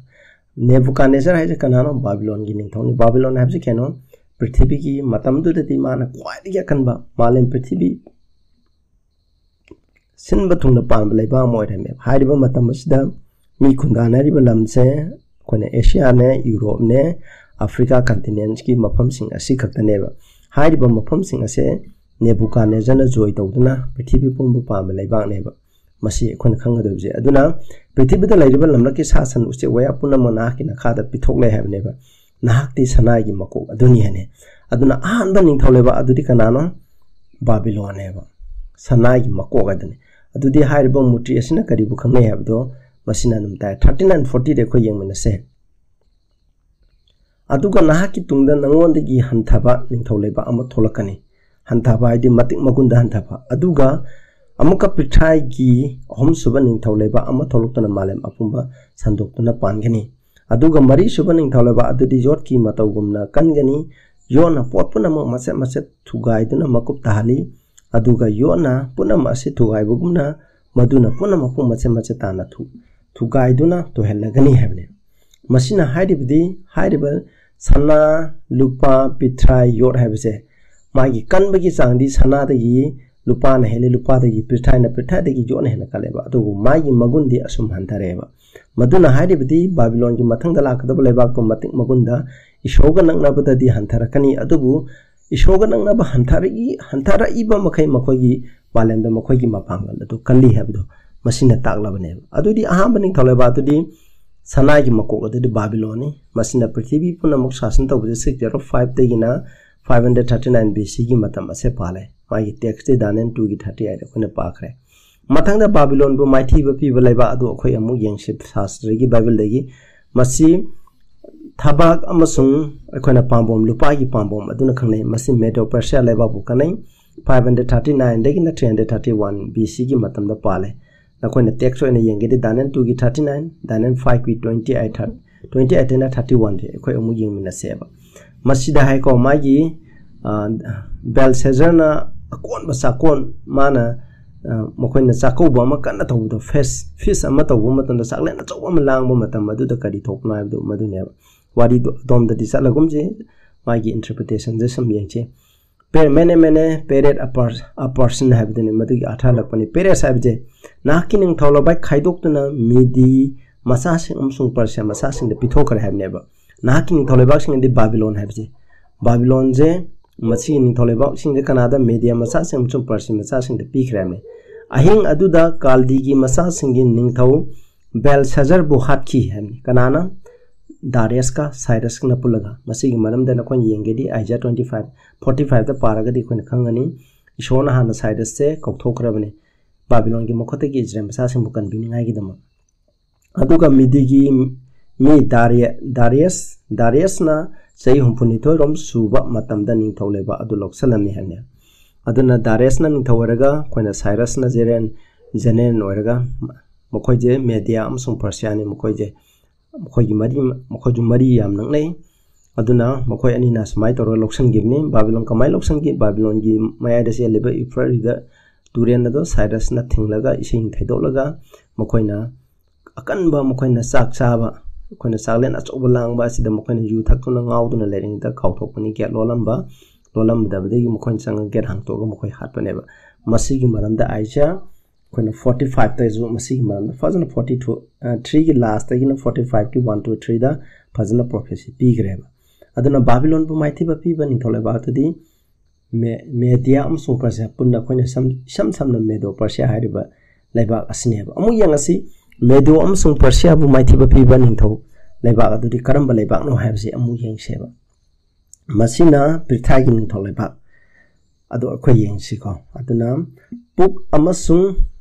ꯅꯦꯕꯨꯀꯥꯅꯦꯖꯔ ꯍꯥꯏꯁꯦ ꯀꯅꯥꯅꯣ? ꯕꯥꯕꯤꯂꯣꯟꯒꯤ ꯅꯤꯡꯊꯧꯅꯤ꯫ ꯕꯥꯕꯤꯂꯣꯟ ꯍꯥꯏꯕꯁꯤ ꯀꯩꯅꯣ? ꯄ꯭ꯔꯤꯊꯤꯕꯤꯒꯤ ꯃꯇꯝꯗꯨꯗꯗꯤ ꯃꯥꯅ ꯈ꯭ꯋꯥꯏꯗꯒꯤ ꯑꯀꯟꯕ, ꯃꯥꯂꯦꯝ ꯄ꯭ꯔꯤꯊꯤꯕꯤ ꯁꯤꯟꯕ ꯊꯨꯡꯅ ꯄꯥꯟꯕ ꯂꯩꯕꯥꯛ ꯑꯃ ꯑꯣꯏꯔꯝꯃꯦꯕ꯫ ꯍꯥꯏꯔꯤꯕ ꯃꯇꯝ ꯑꯁꯤꯗ ꯃꯤ ꯈꯨꯟꯗꯥꯅꯔꯤꯕ ꯂꯝꯁꯦ ꯑꯩꯈꯣꯏꯅ ꯑꯦꯁꯤꯌꯥꯅꯦ, ꯌꯨꯔꯣꯞꯅꯦ, ꯑꯐ꯭ꯔꯤꯀꯥ continentsꯀꯤ ꯃꯐꯝꯁꯤꯡ ꯑꯁꯤ ꯈꯛꯇꯅꯦꯕ꯫ ꯍꯥꯏꯔꯤꯕ ꯃꯐꯝꯁꯤꯡ ꯑꯁꯦ ꯅꯦꯕꯨꯀꯥꯅꯦꯖꯔꯅ ꯖꯣꯏ ꯇꯧꯗꯨꯅ ꯄ꯭ꯔꯤꯊꯤꯕꯤ ꯄꯨꯝꯕ ꯄꯥꯟꯕ ꯂꯩꯕꯥꯛꯅꯦꯕ꯫ ꯃꯁꯤ ꯑꯩꯈꯣꯏꯅ ꯈꯪꯒꯗꯕꯁꯦ꯫ ꯑꯗꯨꯅ ꯄ꯭ꯔꯤꯊꯤꯕꯤꯗ ꯂꯩꯔꯤꯕ ꯂꯝꯂꯛꯀꯤ ꯁꯥ ꯁꯟ, ꯎꯆꯦꯛ ꯋꯥꯌꯥ ꯄꯨꯝꯅꯃꯛ ꯅꯍꯥꯛꯀꯤ ꯅꯈꯥꯗ ꯄꯤꯊꯣꯛꯂꯦ ꯍꯥꯏꯕꯅꯦꯕ꯫ "ꯅꯍꯥꯛꯇꯤ ꯁꯅꯥꯒꯤ ꯃꯀꯣꯛ ꯑꯗꯨꯅꯤ" ꯍꯥꯏꯅꯤ꯫ ꯑꯗꯨꯅ ꯑꯍꯥꯟꯕ ꯅꯤꯡꯊꯧ ꯂꯩꯕꯥꯛ ꯑꯗꯨꯗꯤ ꯀꯅꯥꯅꯣ? ꯕꯥꯕꯤꯂꯣꯟꯅꯦꯕ꯫ ꯁꯅꯥꯒꯤ ꯃꯀꯣꯛ ꯑꯗꯨꯅꯤ꯫ ꯑꯗꯨꯗꯤ ꯍꯥꯏꯔꯤꯕ ꯃꯨꯔꯇꯤ ꯑꯁꯤꯅ ꯀꯔꯤꯕꯨ ꯈꯪꯅꯩ ꯍꯥꯏꯕꯗꯣ ꯃꯁꯤꯅ ꯑꯗꯨꯝ ꯇꯥꯏ꯫ Thirty nine fortyꯗ ꯑꯩꯈꯣꯏ ꯌꯦꯡꯃꯤꯟꯅꯁꯦ꯫ "ꯑꯗꯨꯒ ꯅꯍꯥꯛꯀꯤ ꯇꯨꯡꯗ ꯅꯉꯣꯟꯗꯒꯤ ꯍꯟꯊꯕ ꯅꯤꯡꯊꯧ ꯂꯩꯕꯥꯛ ꯑꯃ ꯊꯣꯛꯂꯛꯀꯅꯤ"꯫ ꯍꯟꯊꯕ ꯍꯥꯏꯗꯤ ꯃꯇꯤꯛ ꯃꯒꯨꯟꯗ ꯍꯟꯊꯕ꯫ "ꯑꯗꯨꯒ ꯑꯃꯨꯛꯀ ꯄꯤꯊ꯭ꯔꯥꯏꯒꯤ ꯑꯍꯨꯝꯁꯨꯕ ꯅꯤꯡꯊꯧ ꯂꯩꯕꯥꯛ ꯑꯃ ꯊꯣꯛꯂꯛꯇꯨꯅ ꯃꯥꯂꯦꯝ ꯑꯄꯨꯝꯕ ꯁꯟꯗꯣꯛꯇꯨꯅ ꯄꯥꯟꯒꯅꯤ꯫ ꯑꯗꯨꯒ ꯃꯔꯤꯁꯨꯕ ꯅꯤꯡꯊꯧ ꯂꯩꯕꯥꯛ ꯑꯗꯨꯗꯤ ꯌꯣꯠꯀꯤ ꯃꯇꯧꯒꯨꯝꯅ ꯀꯟꯒꯅꯤ꯫ ꯌꯣꯠꯅ ꯄꯣꯠ ꯄꯨꯝꯅꯃꯛ ꯃꯆꯦꯠ ꯃꯆꯦꯠ ꯊꯨꯒꯥꯏꯗꯨꯅ ꯃꯀꯨꯞ ꯇꯥꯍꯜꯂꯤ꯫ ꯑꯗꯨꯒ ꯌꯣꯠꯅ ꯄꯨꯝꯅꯃꯛ ꯑꯁꯤ ꯊꯨꯒꯥꯏꯕꯒꯨꯝꯅ ꯃꯗꯨꯅ ꯄꯨꯝꯅꯃꯛꯄꯨ ꯃꯆꯦꯠ ꯃꯆꯦꯠ ꯇꯥꯅ ꯊꯨ-, ꯊꯨꯒꯥꯏꯗꯨꯅ ꯇꯣꯏꯍꯜꯂꯒꯅꯤ" ꯍꯥꯏꯕꯅꯤ꯫ ꯃꯁꯤꯅ ꯍꯥꯏꯔꯤꯕꯗꯤ ꯍꯥꯏꯔꯤꯕ ꯁꯅꯥ, ꯂꯨꯄꯥ, ꯄꯤꯊ꯭ꯔꯥꯏ, ꯌꯣꯠ ꯍꯥꯏꯕꯁꯦ ꯃꯥꯒꯤ ꯀꯟꯕꯒꯤ ꯆꯥꯡꯗꯤ ꯁꯅꯥꯗꯒꯤ ꯂꯨꯄꯥꯅ ꯍꯦꯜꯂꯤ, ꯂꯨꯄꯥꯗꯒꯤ ꯄꯤꯊ꯭ꯔꯥꯏꯅ, ꯄꯤꯊ꯭ꯔꯥꯏꯗꯒꯤ ꯌꯣꯠꯅ ꯍꯦꯟꯅ ꯀꯜꯂꯦꯕ꯫ ꯑꯗꯨꯕꯨ ꯃꯥꯒꯤ ꯃꯒꯨꯟꯗꯤ ꯑꯁꯨꯝ ꯍꯟꯊꯔꯛꯑꯦꯕ꯫ ꯃꯗꯨꯅ ꯍꯥꯏꯔꯤꯕꯗꯤ ꯕꯥꯕꯤꯂꯣꯟꯒꯤ ꯃꯊꯪꯗ ꯂꯥꯛꯀꯗꯕ ꯂꯩꯕꯥꯛꯇꯣ ꯃꯇꯤꯛ ꯃꯒꯨꯟꯗ ꯏꯁꯣꯔꯒ ꯅꯛꯅꯕꯗꯗꯤ ꯍꯟꯊꯔꯛꯀꯅꯤ, ꯑꯗꯨꯕꯨ ꯏꯁꯣꯔꯒ ꯅꯛꯅꯕ ꯍꯟꯊꯔꯛꯏ, ꯍꯟꯊꯔꯛꯏꯕ ꯃꯈꯩ ꯃꯈꯣꯏꯒꯤ ꯃꯥꯂꯦꯝꯗ ꯃꯈꯣꯏꯒꯤ ꯃꯄꯥꯡꯒꯜ ꯑꯗꯨ ꯀꯜꯂꯤ ꯍꯥꯏꯕꯗꯣ ꯃꯁꯤꯅ ꯇꯥꯛꯂꯕꯅꯦꯕ꯫ ꯑꯗꯨꯗꯤ ꯑꯍꯥꯟꯕ ꯅꯤꯡꯊꯧ ꯂꯩꯕꯥꯛ ꯑꯗꯨꯗꯤ ꯁꯅꯥꯒꯤ ꯃꯀꯣꯛ ꯑꯗꯨꯗꯤ ꯕꯥꯕꯤꯂꯣꯟꯅꯤ꯫ ꯃꯁꯤꯅ ꯄ꯭ꯔꯤꯊꯤꯕꯤ ꯄꯨꯝꯅꯃꯛ ꯁꯥꯁꯟ ꯇꯧꯕꯁꯦ ꯁꯤꯛꯁ ꯖꯦꯔꯣ ꯐꯥꯏꯚꯇꯒꯤꯅ five hundred thirty nine B ꯁꯤꯒꯤ ꯃꯇꯝ ꯑꯁꯦ ꯄꯥꯜꯂꯦ꯫ ꯃꯥꯒꯤ ꯇꯦꯛꯁꯇꯤ ꯗꯥꯅꯤꯌꯦꯜ ꯇꯨꯒꯤ ꯊꯥꯔꯇꯤ ꯑꯩꯠ ꯑꯩꯈꯣꯏꯅ ꯄꯥꯈ꯭ꯔꯦ꯫ ꯃꯊꯪꯗ ꯕꯥꯕꯤꯂꯣꯟꯕꯨ ꯃꯥꯏꯊꯤꯕ ꯄꯤꯕ ꯂꯩꯕꯥꯛ ꯑꯗꯨ ꯑꯩꯈꯣꯏ ꯑꯃꯨꯛ ꯌꯦꯡꯁꯤ ꯁꯥꯁꯇ꯭ꯔꯒꯤ ꯕꯥꯏꯕꯜꯗꯒꯤ꯫ ꯃꯁꯤ ꯊꯕꯥꯛ ꯑꯃꯁꯨꯡ ꯑꯩꯈꯣꯏꯅ ꯄꯥꯝꯕꯣꯝ, ꯂꯨꯄꯥꯒꯤ ꯄꯥꯝꯕꯣꯝ ꯑꯗꯨꯅ ꯈꯪꯅꯩ꯫ ꯃꯁꯤ ꯃꯦꯗꯣ ꯄꯔꯁꯤꯌꯥ ꯂꯩꯕꯥꯛꯄꯨ ꯀꯟꯅꯩ꯫ ꯐꯥꯏꯚ ꯍꯟꯗ꯭ꯔꯦꯠ ꯊꯥꯔꯇꯤ ꯅꯥꯏꯟꯗꯒꯤꯅ three hundred thirty one B ꯁꯤꯒꯤ ꯃꯇꯝꯗ ꯄꯥꯜꯂꯦ꯫ ꯅꯈꯣꯏꯅ ꯇꯦꯛꯁ ꯑꯣꯏꯅ ꯌꯦꯡꯒꯦꯗꯤ ꯗꯥꯅꯤꯌꯦꯜ ꯇꯨꯒꯤ ꯊꯥꯔꯇꯤ ꯅꯥꯏꯟ, ꯗꯥꯅꯤꯌꯦꯜ ꯐꯥꯏꯚꯀꯤ ꯇ꯭ꯋꯦꯟꯇꯤ ꯑꯩꯠ, ꯇ꯭ꯋꯦꯟꯇꯤ ꯑꯩꯠꯇꯩꯅ ꯊꯥꯔꯇꯤ ꯋꯥꯟꯁꯦ ꯑꯩꯈꯣꯏ ꯑꯃꯨꯛ ꯌꯦꯡꯃꯤꯟꯅꯁꯦꯕ꯫ ꯃꯁꯤꯗ ꯍꯥꯏꯀꯣ, ꯃꯥꯒꯤ, ꯑ, ꯕꯦꯜꯁꯦꯖꯔꯅ ꯑꯀꯣꯟꯕ ꯆꯥꯛꯀꯣꯟ, ꯃꯥꯅ, ꯑ, ꯃꯈꯣꯏꯅ ꯆꯥꯛꯀꯧꯕ ꯑꯃ ꯀꯟꯅ ꯇꯧꯕꯗꯣ, ꯐꯦꯁ, ꯐꯤꯁ ꯑꯃ ꯇꯧꯕ ꯃꯇꯝꯗ, ꯆꯥꯛꯂꯦꯟ ꯑꯆꯧꯕ ꯑꯃ ꯂꯥꯡꯕ ꯃꯇꯝ ꯑꯗꯨꯗ ꯀꯔꯤ ꯊꯣꯛꯄꯅꯣ ꯍꯥꯏꯕꯗꯨ ꯃꯗꯨꯅꯦꯕ꯫ ꯋꯥꯔꯤꯗꯣ ꯑꯗꯣꯝꯗꯗꯤ ꯆꯠꯂꯒꯨꯝꯁꯤ, ꯃꯥꯒꯤ ꯏꯟꯇꯔꯄ꯭ꯔꯤꯇꯦꯁꯟꯁꯦ ꯁꯨꯝ ꯌꯦꯡꯁꯤ꯫ ꯄꯦ-, ꯃꯦꯅꯦ ꯃꯦꯅꯦ ꯄꯦꯔꯦꯠ ꯑ ꯄꯔ-, ꯑ ꯄꯔꯁꯟ ꯍꯥꯏꯕꯗꯨꯅꯤ ꯃꯗꯨꯒꯤ ꯑꯥꯔꯊ ꯍꯜꯂꯛꯄꯅꯤ꯫ ꯄꯦꯔꯦꯁ ꯍꯥꯏꯕꯁꯦ ꯅꯍꯥꯛꯀꯤ ꯅꯤꯡꯊꯧ ꯂꯩꯕꯥꯛ ꯈꯥꯏꯗꯣꯛꯇꯨꯅ ꯃꯤꯗꯤ ꯃꯆꯥꯁꯤꯡ ꯑꯃꯁꯨꯡ ꯄꯔꯁꯤꯌꯥ ꯃꯆꯥꯁꯤꯡꯗ ꯄꯤꯊꯣꯛꯈ꯭ꯔꯦ ꯍꯥꯏꯕꯅꯦꯕ꯫ ꯅꯍꯥꯛꯀꯤ ꯅꯤꯡꯊꯧ ꯂꯩꯕꯥꯛꯁꯤꯡ ꯑꯗꯤ ꯕꯥꯕꯤꯂꯣꯟ ꯍꯥꯏꯕꯁꯦ, ꯕꯥꯕꯤꯂꯣꯟꯁꯦ ꯃꯁꯤꯒꯤ ꯅꯤꯡꯊꯧ ꯂꯩꯕꯥꯛꯁꯤꯡꯁꯦ ꯀꯅꯥꯗ? ꯃꯦꯗꯤꯌꯥ ꯃꯆꯥꯁꯤꯡ ꯑꯃꯁꯨꯡ ꯄꯔꯁꯤ ꯃꯆꯥꯁꯤꯡꯗ ꯄꯤꯈ꯭ꯔꯦ ꯍꯥꯏꯕꯅꯤ꯫ ꯑꯍꯤꯡ ꯑꯗꯨꯗ ꯀꯥꯜꯗꯤꯒꯤ ꯃꯆꯥꯁꯤꯡꯒꯤ ꯅꯤꯡꯊꯧ ꯕꯦꯜꯁꯥꯖꯔꯕꯨ ꯍꯥꯠꯈꯤ ꯍꯥꯏꯕꯅꯤ꯫ ꯀꯅꯥꯅ? ꯗꯥꯔꯤꯌꯁꯀ ꯁꯥꯏꯔꯁꯀꯅ ꯄꯨꯜꯂꯒ꯫ ꯃꯁꯤꯒꯤ ꯃꯔꯝꯗ ꯅꯈꯣꯏꯅ ꯌꯦꯡꯒꯦꯗꯤ ꯑꯥꯏꯖꯤꯌꯥ ꯇ꯭ꯋꯦꯟꯇꯤ ꯐꯥꯏꯚ, ꯐꯣꯔꯇꯤ ꯐꯥꯏꯚꯇ ꯄꯥꯔꯒꯗꯤ ꯑꯩꯈꯣꯏꯅ ꯈꯪꯒꯅꯤ꯫ ꯏꯁꯣꯔꯅ ꯍꯥꯟꯅ ꯁꯥꯏꯔꯁꯁꯦ ꯀꯧꯊꯣꯛꯈ꯭ꯔꯕꯅꯤ ꯕꯥꯕꯤꯂꯣꯟꯒꯤ ꯃꯈꯨꯠꯇꯒꯤ ꯏꯁꯔꯥꯌꯦꯜ ꯃꯆꯥꯁꯤꯡꯕꯨ ꯀꯟꯕꯤꯅꯤꯡꯉꯥꯏꯒꯤꯗꯃꯛ꯫ ꯑꯗꯨꯒ ꯃꯤꯗꯤꯒꯤ ꯃꯤ ꯗꯥꯔꯤꯌ-, ꯗꯥꯔꯤꯌꯁ, ꯗꯥꯔꯤꯌꯁꯅ ꯆꯍꯤ ꯍꯨꯝꯐꯨꯅꯤꯊꯣꯏꯔꯣꯝ ꯁꯨꯕ ꯃꯇꯝꯗ ꯅꯤꯡꯊꯧ ꯂꯩꯕꯥꯛ ꯑꯗꯨ ꯂꯧꯁꯤꯜꯂꯝꯃꯤ ꯍꯥꯏꯕꯅꯤ꯫ ꯑꯗꯨꯅ ꯗꯥꯔꯤꯌꯁꯅ ꯅꯤꯡꯊꯧ ꯑꯣꯏꯔꯒ, ꯑꯩꯈꯣꯏꯅ ꯁꯥꯏꯔꯁꯅ ꯖꯦꯔꯦꯟ-, ꯖꯦꯅꯦꯔꯦꯜ ꯑꯣꯏꯔꯒ, ꯃꯈꯣꯏꯁꯦ ꯃꯦꯗꯤꯌꯥ ꯑꯃꯁꯨꯡ ꯄꯔꯁꯤꯌꯥꯅꯤ꯫ ꯃꯈꯣꯏꯁꯦ, ꯃꯈꯣꯏꯒꯤ ꯃꯔꯤ, ꯃꯈꯣꯏꯁꯨ ꯃꯔꯤ ꯌꯥꯝ ꯅꯛꯅꯩ꯫ ꯑꯗꯨꯅ ꯃꯈꯣꯏ ꯑꯅꯤꯅ ꯁꯨꯃꯥꯏꯅ ꯇꯧꯔꯒ ꯂꯧꯁꯤꯟꯈꯤꯕꯅꯤ꯫ ꯕꯥꯕꯤꯂꯣꯟ ꯀꯃꯥꯏꯅ ꯂꯧꯁꯤꯟꯈꯤ? ꯕꯥꯕꯤꯂꯣꯟꯒꯤ ꯃꯌꯥꯏꯗ ꯆꯦꯜꯂꯤꯕ ꯏꯐ꯭ꯔꯠ ꯔꯤꯚꯔ ꯇꯨꯔꯦꯜ ꯑꯗꯣ ꯁꯥꯏꯔꯁꯅ ꯊꯤꯡꯂꯒ ꯏꯁꯤꯡ ꯊꯩꯗꯣꯛꯂꯒ ꯃꯈꯣꯏꯅ ꯑꯀꯟꯕ, ꯃꯈꯣꯏꯅ ꯆꯥꯛ ꯆꯥꯕ, ꯑꯩꯈꯣꯏꯅ ꯆꯥꯛꯂꯦꯟ ꯑꯆꯧꯕ ꯂꯥꯡꯕ ꯑꯁꯤꯗ ꯃꯈꯣꯏꯅ ꯌꯨ ꯊꯛꯇꯨꯅ ꯉꯥꯎꯗꯨꯅ ꯂꯩꯔꯤꯉꯩꯗ ꯀꯥꯎꯊꯣꯛꯄꯅꯤ꯫ ꯒꯦꯠ ꯂꯣꯜꯂꯝꯕ, ꯂꯣꯜꯂꯝꯗꯕꯗꯒꯤ ꯃꯈꯣꯏꯅ ꯆꯪꯉꯒ ꯒꯦꯠ ꯍꯥꯡꯇꯣꯛꯑꯒ ꯃꯈꯣꯏ ꯍꯥꯠꯄꯅꯦꯕ꯫ ꯃꯁꯤꯒꯤ ꯃꯔꯝꯗ ꯑꯥꯏꯖꯤꯌꯥ ꯑꯩꯈꯣꯏꯅ ꯐꯣꯔꯇꯤ ꯐꯥꯏꯚꯇꯁꯨ ꯃꯁꯤꯒꯤ ꯃꯔꯝꯗ ꯐꯖꯅ, ꯐꯣꯔꯇꯤ ꯇꯨ, ꯑ, ꯊ꯭ꯔꯤꯒꯤ ꯂꯥꯁꯇꯒꯤꯅ ꯐꯣꯔꯇꯤ ꯐꯥꯏꯚꯀꯤ ꯋꯥꯟ ꯇꯨ ꯊ꯭ꯔꯤꯗ ꯐꯖꯅ ꯄ꯭ꯔꯣꯐꯦꯁꯤ ꯄꯤꯈ꯭ꯔꯦꯕ꯫ ꯑꯗꯨꯅ ꯕꯥꯕꯤꯂꯣꯟꯕꯨ ꯃꯥꯏꯊꯤꯕ ꯄꯤꯕ ꯅꯤꯡꯊꯧ ꯂꯩꯕꯥꯛꯇꯨꯗꯤ ꯃꯦ-, ꯃꯦꯗꯤꯌꯥ ꯑꯃꯁꯨꯡ ꯄꯔꯁꯤꯌꯥ ꯄꯨꯟꯅ ꯑꯩꯈꯣꯏꯅ ꯁꯝ-, ꯏꯁꯝ ꯁꯝꯅ ꯃꯦꯗꯣ ꯄꯔꯁꯤꯌꯥ ꯍꯥꯏꯔꯤꯕ ꯂꯩꯕꯥꯛ ꯑꯁꯤꯅꯦꯕ꯫ ꯑꯃꯨꯛ ꯌꯦꯡꯉꯁꯤ, ꯃꯦꯗꯣ ꯑꯃꯁꯨꯡ ꯄꯔꯁꯤꯌꯥꯕꯨ ꯃꯥꯏꯊꯤꯕ ꯄꯤꯕ ꯅꯤꯡꯊꯧ ꯂꯩꯕꯥꯛ ꯑꯗꯨꯗꯤ ꯀꯔꯝꯕ ꯂꯩꯕꯥꯛꯅꯣ ꯍꯥꯏꯕꯁꯤ ꯑꯃꯨꯛ ꯌꯦꯡꯁꯦꯕ꯫ ꯃꯁꯤꯅ ꯄ꯭ꯔꯤꯊꯥꯒꯤ ꯅꯤꯡꯊꯧ ꯂꯩꯕꯥꯛ ꯑꯗꯨ ꯑꯩꯈꯣꯏ ꯌꯦꯡꯁꯤꯀꯣ꯫ ꯑꯗꯨꯅ ꯄꯨꯛ ꯑꯃꯁꯨꯡ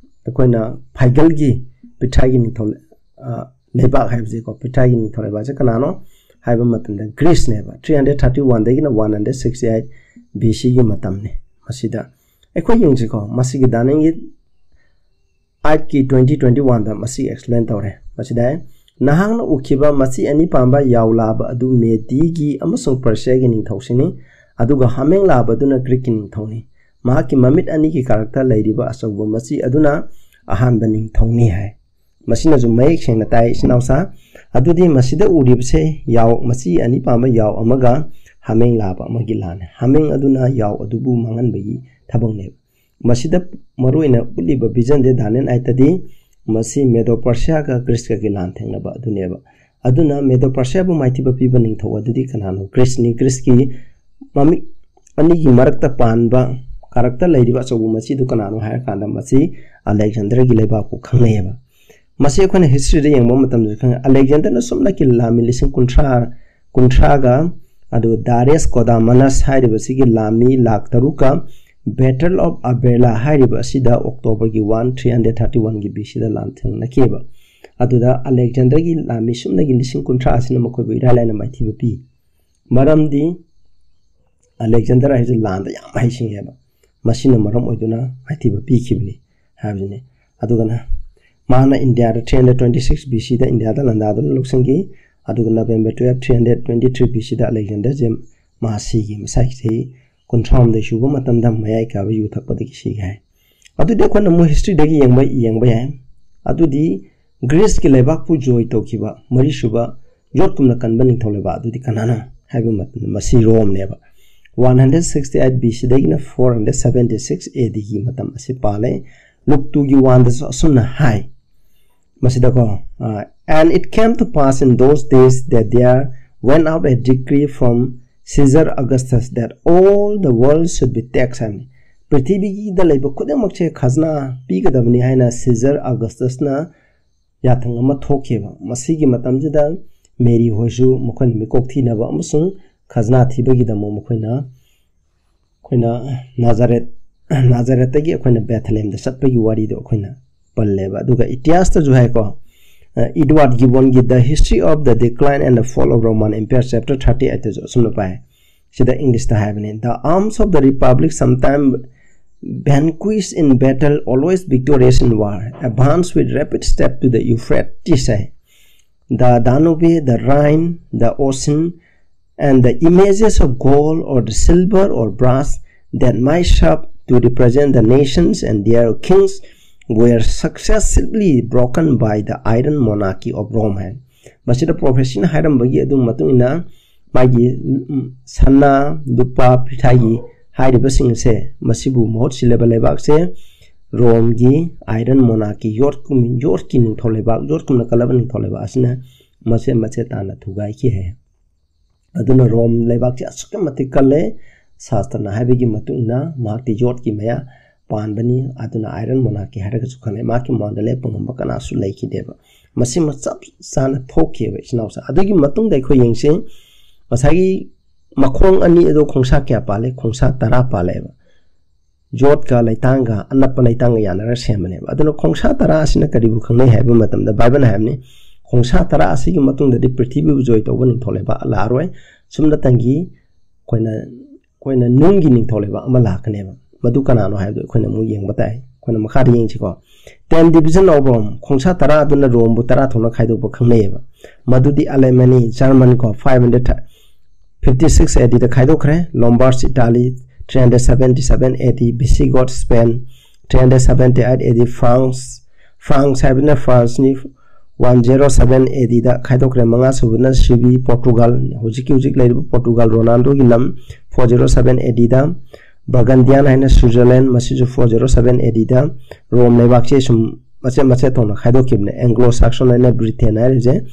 ꯑꯩꯈꯣꯏꯅ ꯐꯥꯏꯒꯜꯒꯤ ꯄ꯭ꯔꯤꯊꯥꯒꯤ ꯅꯤꯡꯊꯧ, ꯑ, ꯂꯩꯕꯥꯛ ꯍꯥꯏꯕꯁꯤꯀꯣ, ꯄ꯭ꯔꯤꯊꯥꯒꯤ ꯅꯤꯡꯊꯧ ꯂꯩꯕꯥꯛꯁꯦ ꯀꯅꯥꯅꯣ ꯍꯥꯏꯕ ꯃꯇꯝꯗ ꯒ꯭ꯔꯤꯁꯅꯦꯕ꯫ ꯊ꯭ꯔꯤ ꯍꯟꯗ꯭ꯔꯦꯠ ꯊꯥꯔꯇꯤ ꯋꯥꯟꯗꯒꯤꯅ one hundred sixty eight B ꯁꯤꯒꯤ ꯃꯇꯝꯅꯤ꯫ ꯃꯁꯤꯗ ꯑꯩꯈꯣꯏ ꯌꯦꯡꯁꯤꯀꯣ, ꯃꯁꯤꯒꯤ ꯗꯥꯅꯤꯡꯒꯤ ꯑꯥꯏꯠꯀꯤ ꯇ꯭ꯋꯦꯟꯇꯤ ꯇ꯭ꯋꯦꯟꯇꯤ ꯋꯥꯟꯗ ꯃꯁꯤ ꯑꯦꯛꯁꯄ꯭ꯂꯦꯟ ꯇꯧꯔꯦ꯫ ꯃꯁꯤꯗ ꯅꯍꯥꯛꯅ ꯎꯈꯤꯕ ꯃꯆꯤ ꯑꯅꯤ ꯄꯥꯟꯕ ꯌꯥꯎ ꯂꯥꯕ ꯑꯗꯨ ꯃꯦꯗꯤꯒꯤ ꯑꯃꯁꯨꯡ ꯄꯔꯁꯤꯌꯥꯒꯤ ꯅꯤꯡꯊꯧꯁꯤꯡꯅꯤ, ꯑꯗꯨꯒ ꯍꯥꯃꯦꯡ ꯂꯥꯕ ꯑꯗꯨꯅ ꯒ꯭ꯔꯤꯛꯀꯤ ꯅꯤꯡꯊꯧꯅꯤ꯫ ꯃꯍꯥꯛꯀꯤ ꯃꯃꯤꯠ ꯑꯅꯤꯒꯤ ꯀꯥꯔꯛꯇ ꯂꯩꯔꯤꯕ ꯑꯆꯧꯕ ꯃꯆꯤ ꯑꯗꯨꯅ ꯑꯍꯥꯟꯕ ꯅꯤꯡꯊꯧꯅꯤ ꯍꯥꯏ꯫ ꯃꯁꯤꯅꯁꯨ ꯃꯌꯦꯛ ꯁꯦꯡꯅ ꯇꯥꯏ, ꯏꯆꯤꯟ ꯏꯅꯥꯎꯁꯥ꯫ ꯑꯗꯨꯗꯤ ꯃꯁꯤꯗ ꯎꯔꯤꯕꯁꯦ ꯌꯥꯎ, ꯃꯆꯤ ꯑꯅꯤ ꯄꯥꯟꯕ ꯌꯥꯎ ꯑꯃꯒ ꯍꯥꯃꯦꯡ ꯂꯥꯕ ꯑꯃꯒꯤ ꯂꯥꯟꯅꯤ꯫ ꯍꯥꯃꯦꯡ ꯑꯗꯨꯅ ꯌꯥꯎ ꯑꯗꯨꯕꯨ ꯃꯥꯡꯍꯟꯕꯒꯤ ꯊꯕꯛꯅꯦꯕ꯫ ꯃꯁꯤꯗ ꯃꯔꯨꯑꯣꯏꯅ ꯎꯠꯂꯤꯕ ꯚꯤꯖꯟꯁꯦ ꯗꯥꯅꯤꯌꯦꯜ ꯑꯥꯏꯠꯇꯗꯤ ꯃꯁꯤ ꯃꯦꯗꯣ ꯄꯔꯁꯤꯌꯥꯒ ꯒ꯭ꯔꯤꯁꯀꯒꯤ ꯂꯥꯟ ꯊꯦꯡꯅꯕ ꯑꯗꯨꯅꯦꯕ꯫ ꯑꯗꯨꯅ ꯃꯦꯗꯣ ꯄꯔꯁꯤꯌꯥꯕꯨ ꯃꯥꯏꯊꯤꯕ ꯄꯤꯕ ꯅꯤꯡꯊꯧ ꯑꯗꯨꯗꯤ ꯀꯅꯥꯅꯣ? ꯒ꯭ꯔꯤꯁꯅꯤ꯫ ꯒ꯭ꯔꯤꯁꯀꯤ ꯃꯃꯤꯠ ꯑꯅꯤꯒꯤ ꯃꯔꯛꯇ ꯄꯥꯟꯕ ꯀꯥꯔꯛꯇ ꯂꯩꯔꯤꯕ ꯑꯆꯧꯕ ꯃꯆꯤꯗꯨ ꯀꯅꯥꯅꯣ ꯍꯥꯏꯔꯀꯥꯟꯗ ꯃꯁꯤ ꯑꯂꯦꯛꯖꯦꯟꯗꯔꯒꯤ ꯂꯩꯕꯥꯛꯄꯨ ꯈꯪꯅꯩꯌꯦꯕ꯫ ꯃꯁꯤ ꯑꯩꯈꯣꯏꯅ ꯍꯤꯁꯇ꯭ꯔꯤꯗ ꯌꯦꯡꯕ ꯃꯇꯝꯗ ꯈꯪꯉꯦ꯫ ꯑꯂꯦꯛꯖꯦꯟꯗꯔꯅ ꯁꯨꯞꯅꯒꯤ ꯂꯥꯟꯃꯤ ꯂꯤꯁꯤꯡ ꯀꯨꯟꯊ꯭ꯔꯥ, ꯀꯨꯟꯊ꯭ꯔꯥꯒ, ꯑꯗꯨꯒ ꯗꯥꯔꯤꯌꯁ ꯀꯣꯗꯥꯃꯅꯁ ꯍꯥꯏꯔꯤꯕꯁꯤꯒꯤ ꯂꯥꯟꯃꯤ ꯂꯥꯛ ꯇꯔꯨꯛꯀ Battle of Arbela ꯍꯥꯏꯔꯤꯕ ꯑꯁꯤꯗ ꯑꯣꯛꯇꯣꯕꯔꯒꯤ ꯋꯥꯟ, ꯊ꯭ꯔꯤ ꯍꯟꯗ꯭ꯔꯦꯠ ꯊꯥꯔꯇꯤ ꯋꯥꯟꯒꯤ ꯕꯤ ꯁꯤꯗ ꯂꯥꯟ ꯊꯦꯡꯅꯈꯤꯑꯕ꯫ ꯑꯗꯨꯗ ꯑꯂꯦꯛꯖꯦꯟꯗꯔꯒꯤ ꯂꯥꯟꯃꯤ ꯁꯨꯞꯅꯒꯤ ꯂꯤꯁꯤꯡ ꯀꯨꯟꯊ꯭ꯔꯥ ꯑꯁꯤꯅ ꯃꯈꯣꯏꯕꯨ ꯏꯔꯥꯏ ꯂꯥꯏꯅ ꯃꯥꯏꯊꯤꯕ ꯄꯤ꯫ ꯃꯔꯝꯗꯤ ꯑꯂꯦꯛꯖꯦꯟꯗꯔ ꯍꯥꯏꯁꯦ ꯂꯥꯟꯗ ꯌꯥꯝ ꯍꯩꯁꯤꯡꯉꯦꯕ꯫ ꯃꯁꯤꯅ ꯃꯔꯝ ꯑꯣꯏꯗꯨꯅ ꯃꯥꯏꯊꯤꯕ ꯄꯤꯈꯤꯕꯅꯤ ꯍꯥꯏꯕꯁꯤꯅꯤ꯫ ꯑꯗꯨꯒꯅ ꯃꯥꯅ ꯏꯟꯗꯤꯌꯥꯗ three hundred twenty six B ꯁꯤꯗ ꯏꯟꯗꯤꯌꯥꯗ ꯂꯥꯟꯗꯥꯗꯨꯅ ꯂꯧꯁꯤꯟꯈꯤ꯫ ꯑꯗꯨꯒ November twelfth, three hundred twenty three B ꯁꯤꯗ ꯑꯂꯦꯛꯖꯦꯟꯗꯔꯁꯦ ꯃꯥ ꯁꯤꯈꯤ꯫ ꯃꯁꯥꯒꯤ ꯆꯍꯤ ꯀꯨꯟꯊ꯭ꯔꯥꯍꯨꯝꯗꯣꯏ ꯁꯨꯕ ꯃꯇꯝꯗ ꯃꯌꯥꯏ ꯀꯥꯕ ꯌꯨ ꯊꯛꯄꯗꯒꯤ ꯁꯤꯈꯤ ꯍꯥꯏ꯫ ꯑꯗꯨꯗꯤ ꯑꯩꯈꯣꯏꯅ ꯑꯃꯨꯛ ꯍꯤꯁꯇ꯭ꯔꯤꯗꯒꯤ ꯌꯦꯡꯕ, ꯌꯦꯡꯕ ꯌꯥꯏ꯫ ꯑꯗꯨꯗꯤ ꯒ꯭ꯔꯤꯁꯀꯤ ꯂꯩꯕꯥꯛꯄꯨ ꯖꯣꯏ ꯇꯧꯈꯤꯕ ꯃꯔꯤꯁꯨꯕ ꯌꯣꯠꯀꯨꯝꯅ ꯀꯟꯕ ꯅꯤꯡꯊꯧ ꯂꯩꯕꯥꯛ ꯑꯗꯨꯗꯤ ꯀꯅꯥꯅꯣ ꯍꯥꯏꯕ ꯃꯇꯝꯗ ꯃꯁꯤ ꯔꯣꯝꯅꯦꯕ꯫ One hundred sixty eight B ꯁꯤꯗꯒꯤꯅ four hundred seventy six A ꯗꯤꯒꯤ ꯃꯇꯝ ꯑꯁꯤ ꯄꯥꯜꯂꯦ꯫ ꯂꯨꯛ ꯇꯨꯒꯤ ꯋꯥꯟꯗꯁꯨ ꯑꯁꯨꯝꯅ ꯍꯥꯏ꯫ ꯃꯁꯤꯗꯀꯣ, ꯑ, "And it came to pass in those days that there went out a decree from Caesar Augustus that all the world should be taxed" ꯍꯥꯏꯕꯅꯤ꯫ ꯄ꯭ꯔꯤꯊꯤꯕꯤꯒꯤꯗ ꯂꯩꯕ ꯈꯨꯗꯤꯡꯃꯛꯁꯦ ꯈꯖꯅꯥ ꯄꯤꯒꯗꯕꯅꯤ ꯍꯥꯏꯅ ꯁꯤꯖꯔ ꯑꯒꯁꯇꯁꯅ ꯌꯥꯊꯪ ꯑꯃ ꯊꯣꯛꯈꯤꯕ꯫ ꯃꯁꯤꯒꯤ ꯃꯇꯝꯁꯤꯗ ꯃꯦꯔꯤ ꯍꯣꯏꯁꯨ ꯃꯈꯣꯏꯅ ꯃꯤꯀꯣꯛ ꯊꯤꯅꯕ ꯑꯃꯁꯨꯡ ꯈꯖꯅꯥ ꯊꯤꯕꯒꯤꯗꯃꯛ ꯃꯈꯣꯏꯅ ꯑꯩꯈꯣꯏꯅ ꯅꯥꯖꯔꯦꯠ ꯅꯥꯖꯔꯦꯠꯇꯒꯤ ꯑꯩꯈꯣꯏꯅ ꯕꯦꯊꯂꯦꯝꯗ ꯆꯠꯄꯒꯤ ꯋꯥꯔꯤꯗꯣ ꯑꯩꯈꯣꯏꯅ ꯄꯜꯂꯦꯕ꯫ ꯑꯗꯨꯒ ꯏꯇꯤꯍꯥꯁꯇꯁꯨ ꯍꯥꯏꯀꯣ, ꯑ, Edward Gibbonꯒꯤ The History of the Decline and the Fall of Roman Empire chapter thirty eightꯇꯁꯨ ꯑꯁꯨꯝꯅ ꯄꯥꯏ꯫ ꯁꯤꯗ ꯏꯪꯂꯤꯁꯇ ꯍꯥꯏꯕꯅꯤ: "The arms of the republic, sometimes vanquished in battle, always victorious in war, advance with rapid step to the Euphrates," high. "The Danube, the Rhine, the Euxine, and the images of gold or the silver or brass that might serve to represent the nations and their kings were successively broken by the iron monarchy of Rome" ꯍꯥꯏ꯫ ꯃꯁꯤꯗ ꯄ꯭ꯔꯣꯐꯦꯁꯤꯅ ꯍꯥꯏꯔꯝꯕꯒꯤ ꯑꯗꯨ ꯃꯇꯨꯡ ꯏꯟꯅ ꯃꯥꯒꯤ, ꯎꯝ, ꯁꯅꯥ, ꯂꯨꯄꯥ, ꯄꯤꯊ꯭ꯔꯥꯏꯒꯤ ꯍꯥꯏꯔꯤꯕꯁꯤꯡ ꯑꯁꯦ ꯃꯁꯤꯕꯨ ꯃꯍꯨꯠ ꯁꯤꯜꯂꯕ ꯂꯩꯕꯥꯛꯁꯦ ꯔꯣꯝꯒꯤ iron monarchy, ꯌꯣꯠꯀꯤ, ꯌꯣꯠꯀꯤ ꯅꯤꯡꯊꯧ ꯂꯩꯕꯥꯛ, ꯌꯣꯠꯀꯨꯝꯅ ꯀꯜꯂꯕ ꯅꯤꯡꯊꯧ ꯂꯩꯕꯥꯛ ꯑꯁꯤꯅ ꯃꯆꯦꯠ ꯃꯆꯦꯠ ꯇꯥꯅ ꯊꯨꯒꯥꯏꯈꯤ ꯍꯥꯏ꯫ ꯑꯗꯨꯅ ꯔꯣꯝ ꯂꯩꯕꯥꯛꯁꯤ ꯑꯁꯨꯛꯀꯤ ꯃꯇꯤꯛ ꯀꯜꯂꯦ꯫ ꯁꯥꯁꯇ꯭ꯔꯅ ꯍꯥꯏꯕꯒꯤ ꯃꯇꯨꯡ ꯏꯟꯅ ꯃꯍꯥꯛꯇꯤ ꯌꯣꯠꯀꯤ ꯃꯌꯥ ꯄꯥꯟꯕꯅꯤ, ꯑꯗꯨꯅ iron monarchy ꯍꯥꯏꯔꯒꯁꯨ ꯈꯪꯅꯩ꯫ ꯃꯍꯥꯛꯀꯤ ꯃꯃꯥꯡꯗ ꯂꯦꯞꯄ ꯉꯝꯕ ꯀꯅꯥꯁꯨ ꯂꯩꯈꯤꯗꯦꯕ꯫ ꯃꯁꯤꯃ ꯆꯞ ꯆꯥꯅ ꯊꯣꯛꯈꯤꯑꯕ, ꯏꯆꯤꯟ ꯏꯅꯥꯎꯁꯦ꯫ ꯑꯗꯨꯒꯤ ꯃꯇꯨꯡꯗ ꯑꯩꯈꯣꯏ ꯌꯦꯡꯁꯤ, ꯉꯁꯥꯏꯒꯤ ꯃꯈꯣꯡ ꯑꯅꯤ ꯑꯗꯣ ꯈꯣꯡꯁꯥ ꯀꯌꯥ ꯄꯥꯜꯂꯦ? ꯈꯣꯡꯁꯥ ꯇꯔꯥ ꯄꯥꯜꯂꯦꯕ꯫ ꯌꯣꯠꯀ ꯂꯩꯇꯥꯡꯒ, ꯑꯅꯞꯄ ꯂꯩꯇꯥꯡꯒ ꯌꯥꯅꯔꯒ ꯁꯦꯝꯕꯅꯦꯕ꯫ ꯑꯗꯨꯅ ꯈꯣꯡꯁꯥ ꯇꯔꯥ ꯑꯁꯤꯅ ꯀꯔꯤꯕꯨ ꯈꯪꯅꯩ ꯍꯥꯏꯕ ꯃꯇꯝꯗ, ꯕꯥꯏꯕꯜꯅ ꯍꯥꯏꯕꯅꯤ, ꯈꯣꯡꯁꯥ ꯇꯔꯥ ꯑꯁꯤꯒꯤ ꯃꯇꯨꯡꯗꯗꯤ ꯄ꯭ꯔꯤꯊꯤꯕꯤꯕꯨ ꯖꯣꯏ ꯇꯧꯕ ꯅꯤꯡꯊꯧ ꯂꯩꯕꯥꯛ ꯂꯥꯛꯑꯔꯣꯏ꯫ ꯁꯨꯝꯅꯇꯪꯒꯤ ꯑꯩꯈꯣꯏꯅ, ꯑꯩꯈꯣꯏꯅ ꯅꯨꯡꯒꯤ ꯅꯤꯡꯊꯧ ꯂꯩꯕꯥꯛ ꯑꯃ ꯂꯥꯛꯀꯅꯦꯕ꯫ ꯃꯗꯨ ꯀꯅꯥꯅꯣ ꯍꯥꯏꯕꯗꯨ ꯑꯩꯈꯣꯏꯅ ꯑꯃꯨꯛ ꯌꯦꯡꯕ ꯇꯥꯏ꯫ ꯑꯩꯈꯣꯏꯅ ꯃꯈꯥꯗ ꯌꯦꯡꯁꯤꯀꯣ꯫ Ten division of Rome, ꯈꯣꯡꯁꯥ ꯇꯔꯥ ꯑꯗꯨꯅ ꯔꯣꯝꯕꯨ ꯇꯔꯥ ꯊꯣꯛꯅ ꯈꯥꯏꯗꯣꯛꯄ ꯈꯪꯅꯩꯌꯦꯕ꯫ ꯃꯗꯨꯗꯤ ꯑꯂꯦꯃꯅꯤ, ꯖꯔꯃꯟ ꯀꯣ, five hundred fifty six A Dꯗ ꯈꯥꯏꯗꯣꯛꯈ꯭ꯔꯦ꯫ Lombards, Italy, three hundred seventy seven A D, Visigoth, Spain, three hundred seventy eight A D, France, France ꯍꯥꯏꯕꯅ Franceꯅꯤ, one zero seven A Dꯗ ꯈꯥꯏꯗꯣꯛꯈ꯭ꯔꯦ꯫ ꯃꯉꯥ ꯁꯨꯕꯅ ꯁꯤꯕꯤ, Portugal, ꯍꯧꯖꯤꯛꯀꯤ ꯍꯧꯖꯤꯛ ꯂꯩꯔꯤꯕ Portugal, ꯔꯣꯅꯥꯜꯗꯣꯒꯤ ꯂꯝ, four zero seven A Dꯗ꯫ Burgundian ꯍꯥꯏꯅ Switzerland, ꯃꯁꯤꯁꯨ four zero seven A Dꯗ ꯔꯣꯝ ꯂꯩꯕꯥꯛꯁꯦ ꯁꯨꯝ ꯃꯆꯦꯠ ꯃꯆꯦꯠ ꯊꯣꯛꯅ ꯈꯥꯏꯗꯣꯛꯈꯤꯕꯅꯦ꯫ Anglo Saxon ꯍꯥꯏꯅ Britain ꯍꯥꯏꯔꯤꯁꯦ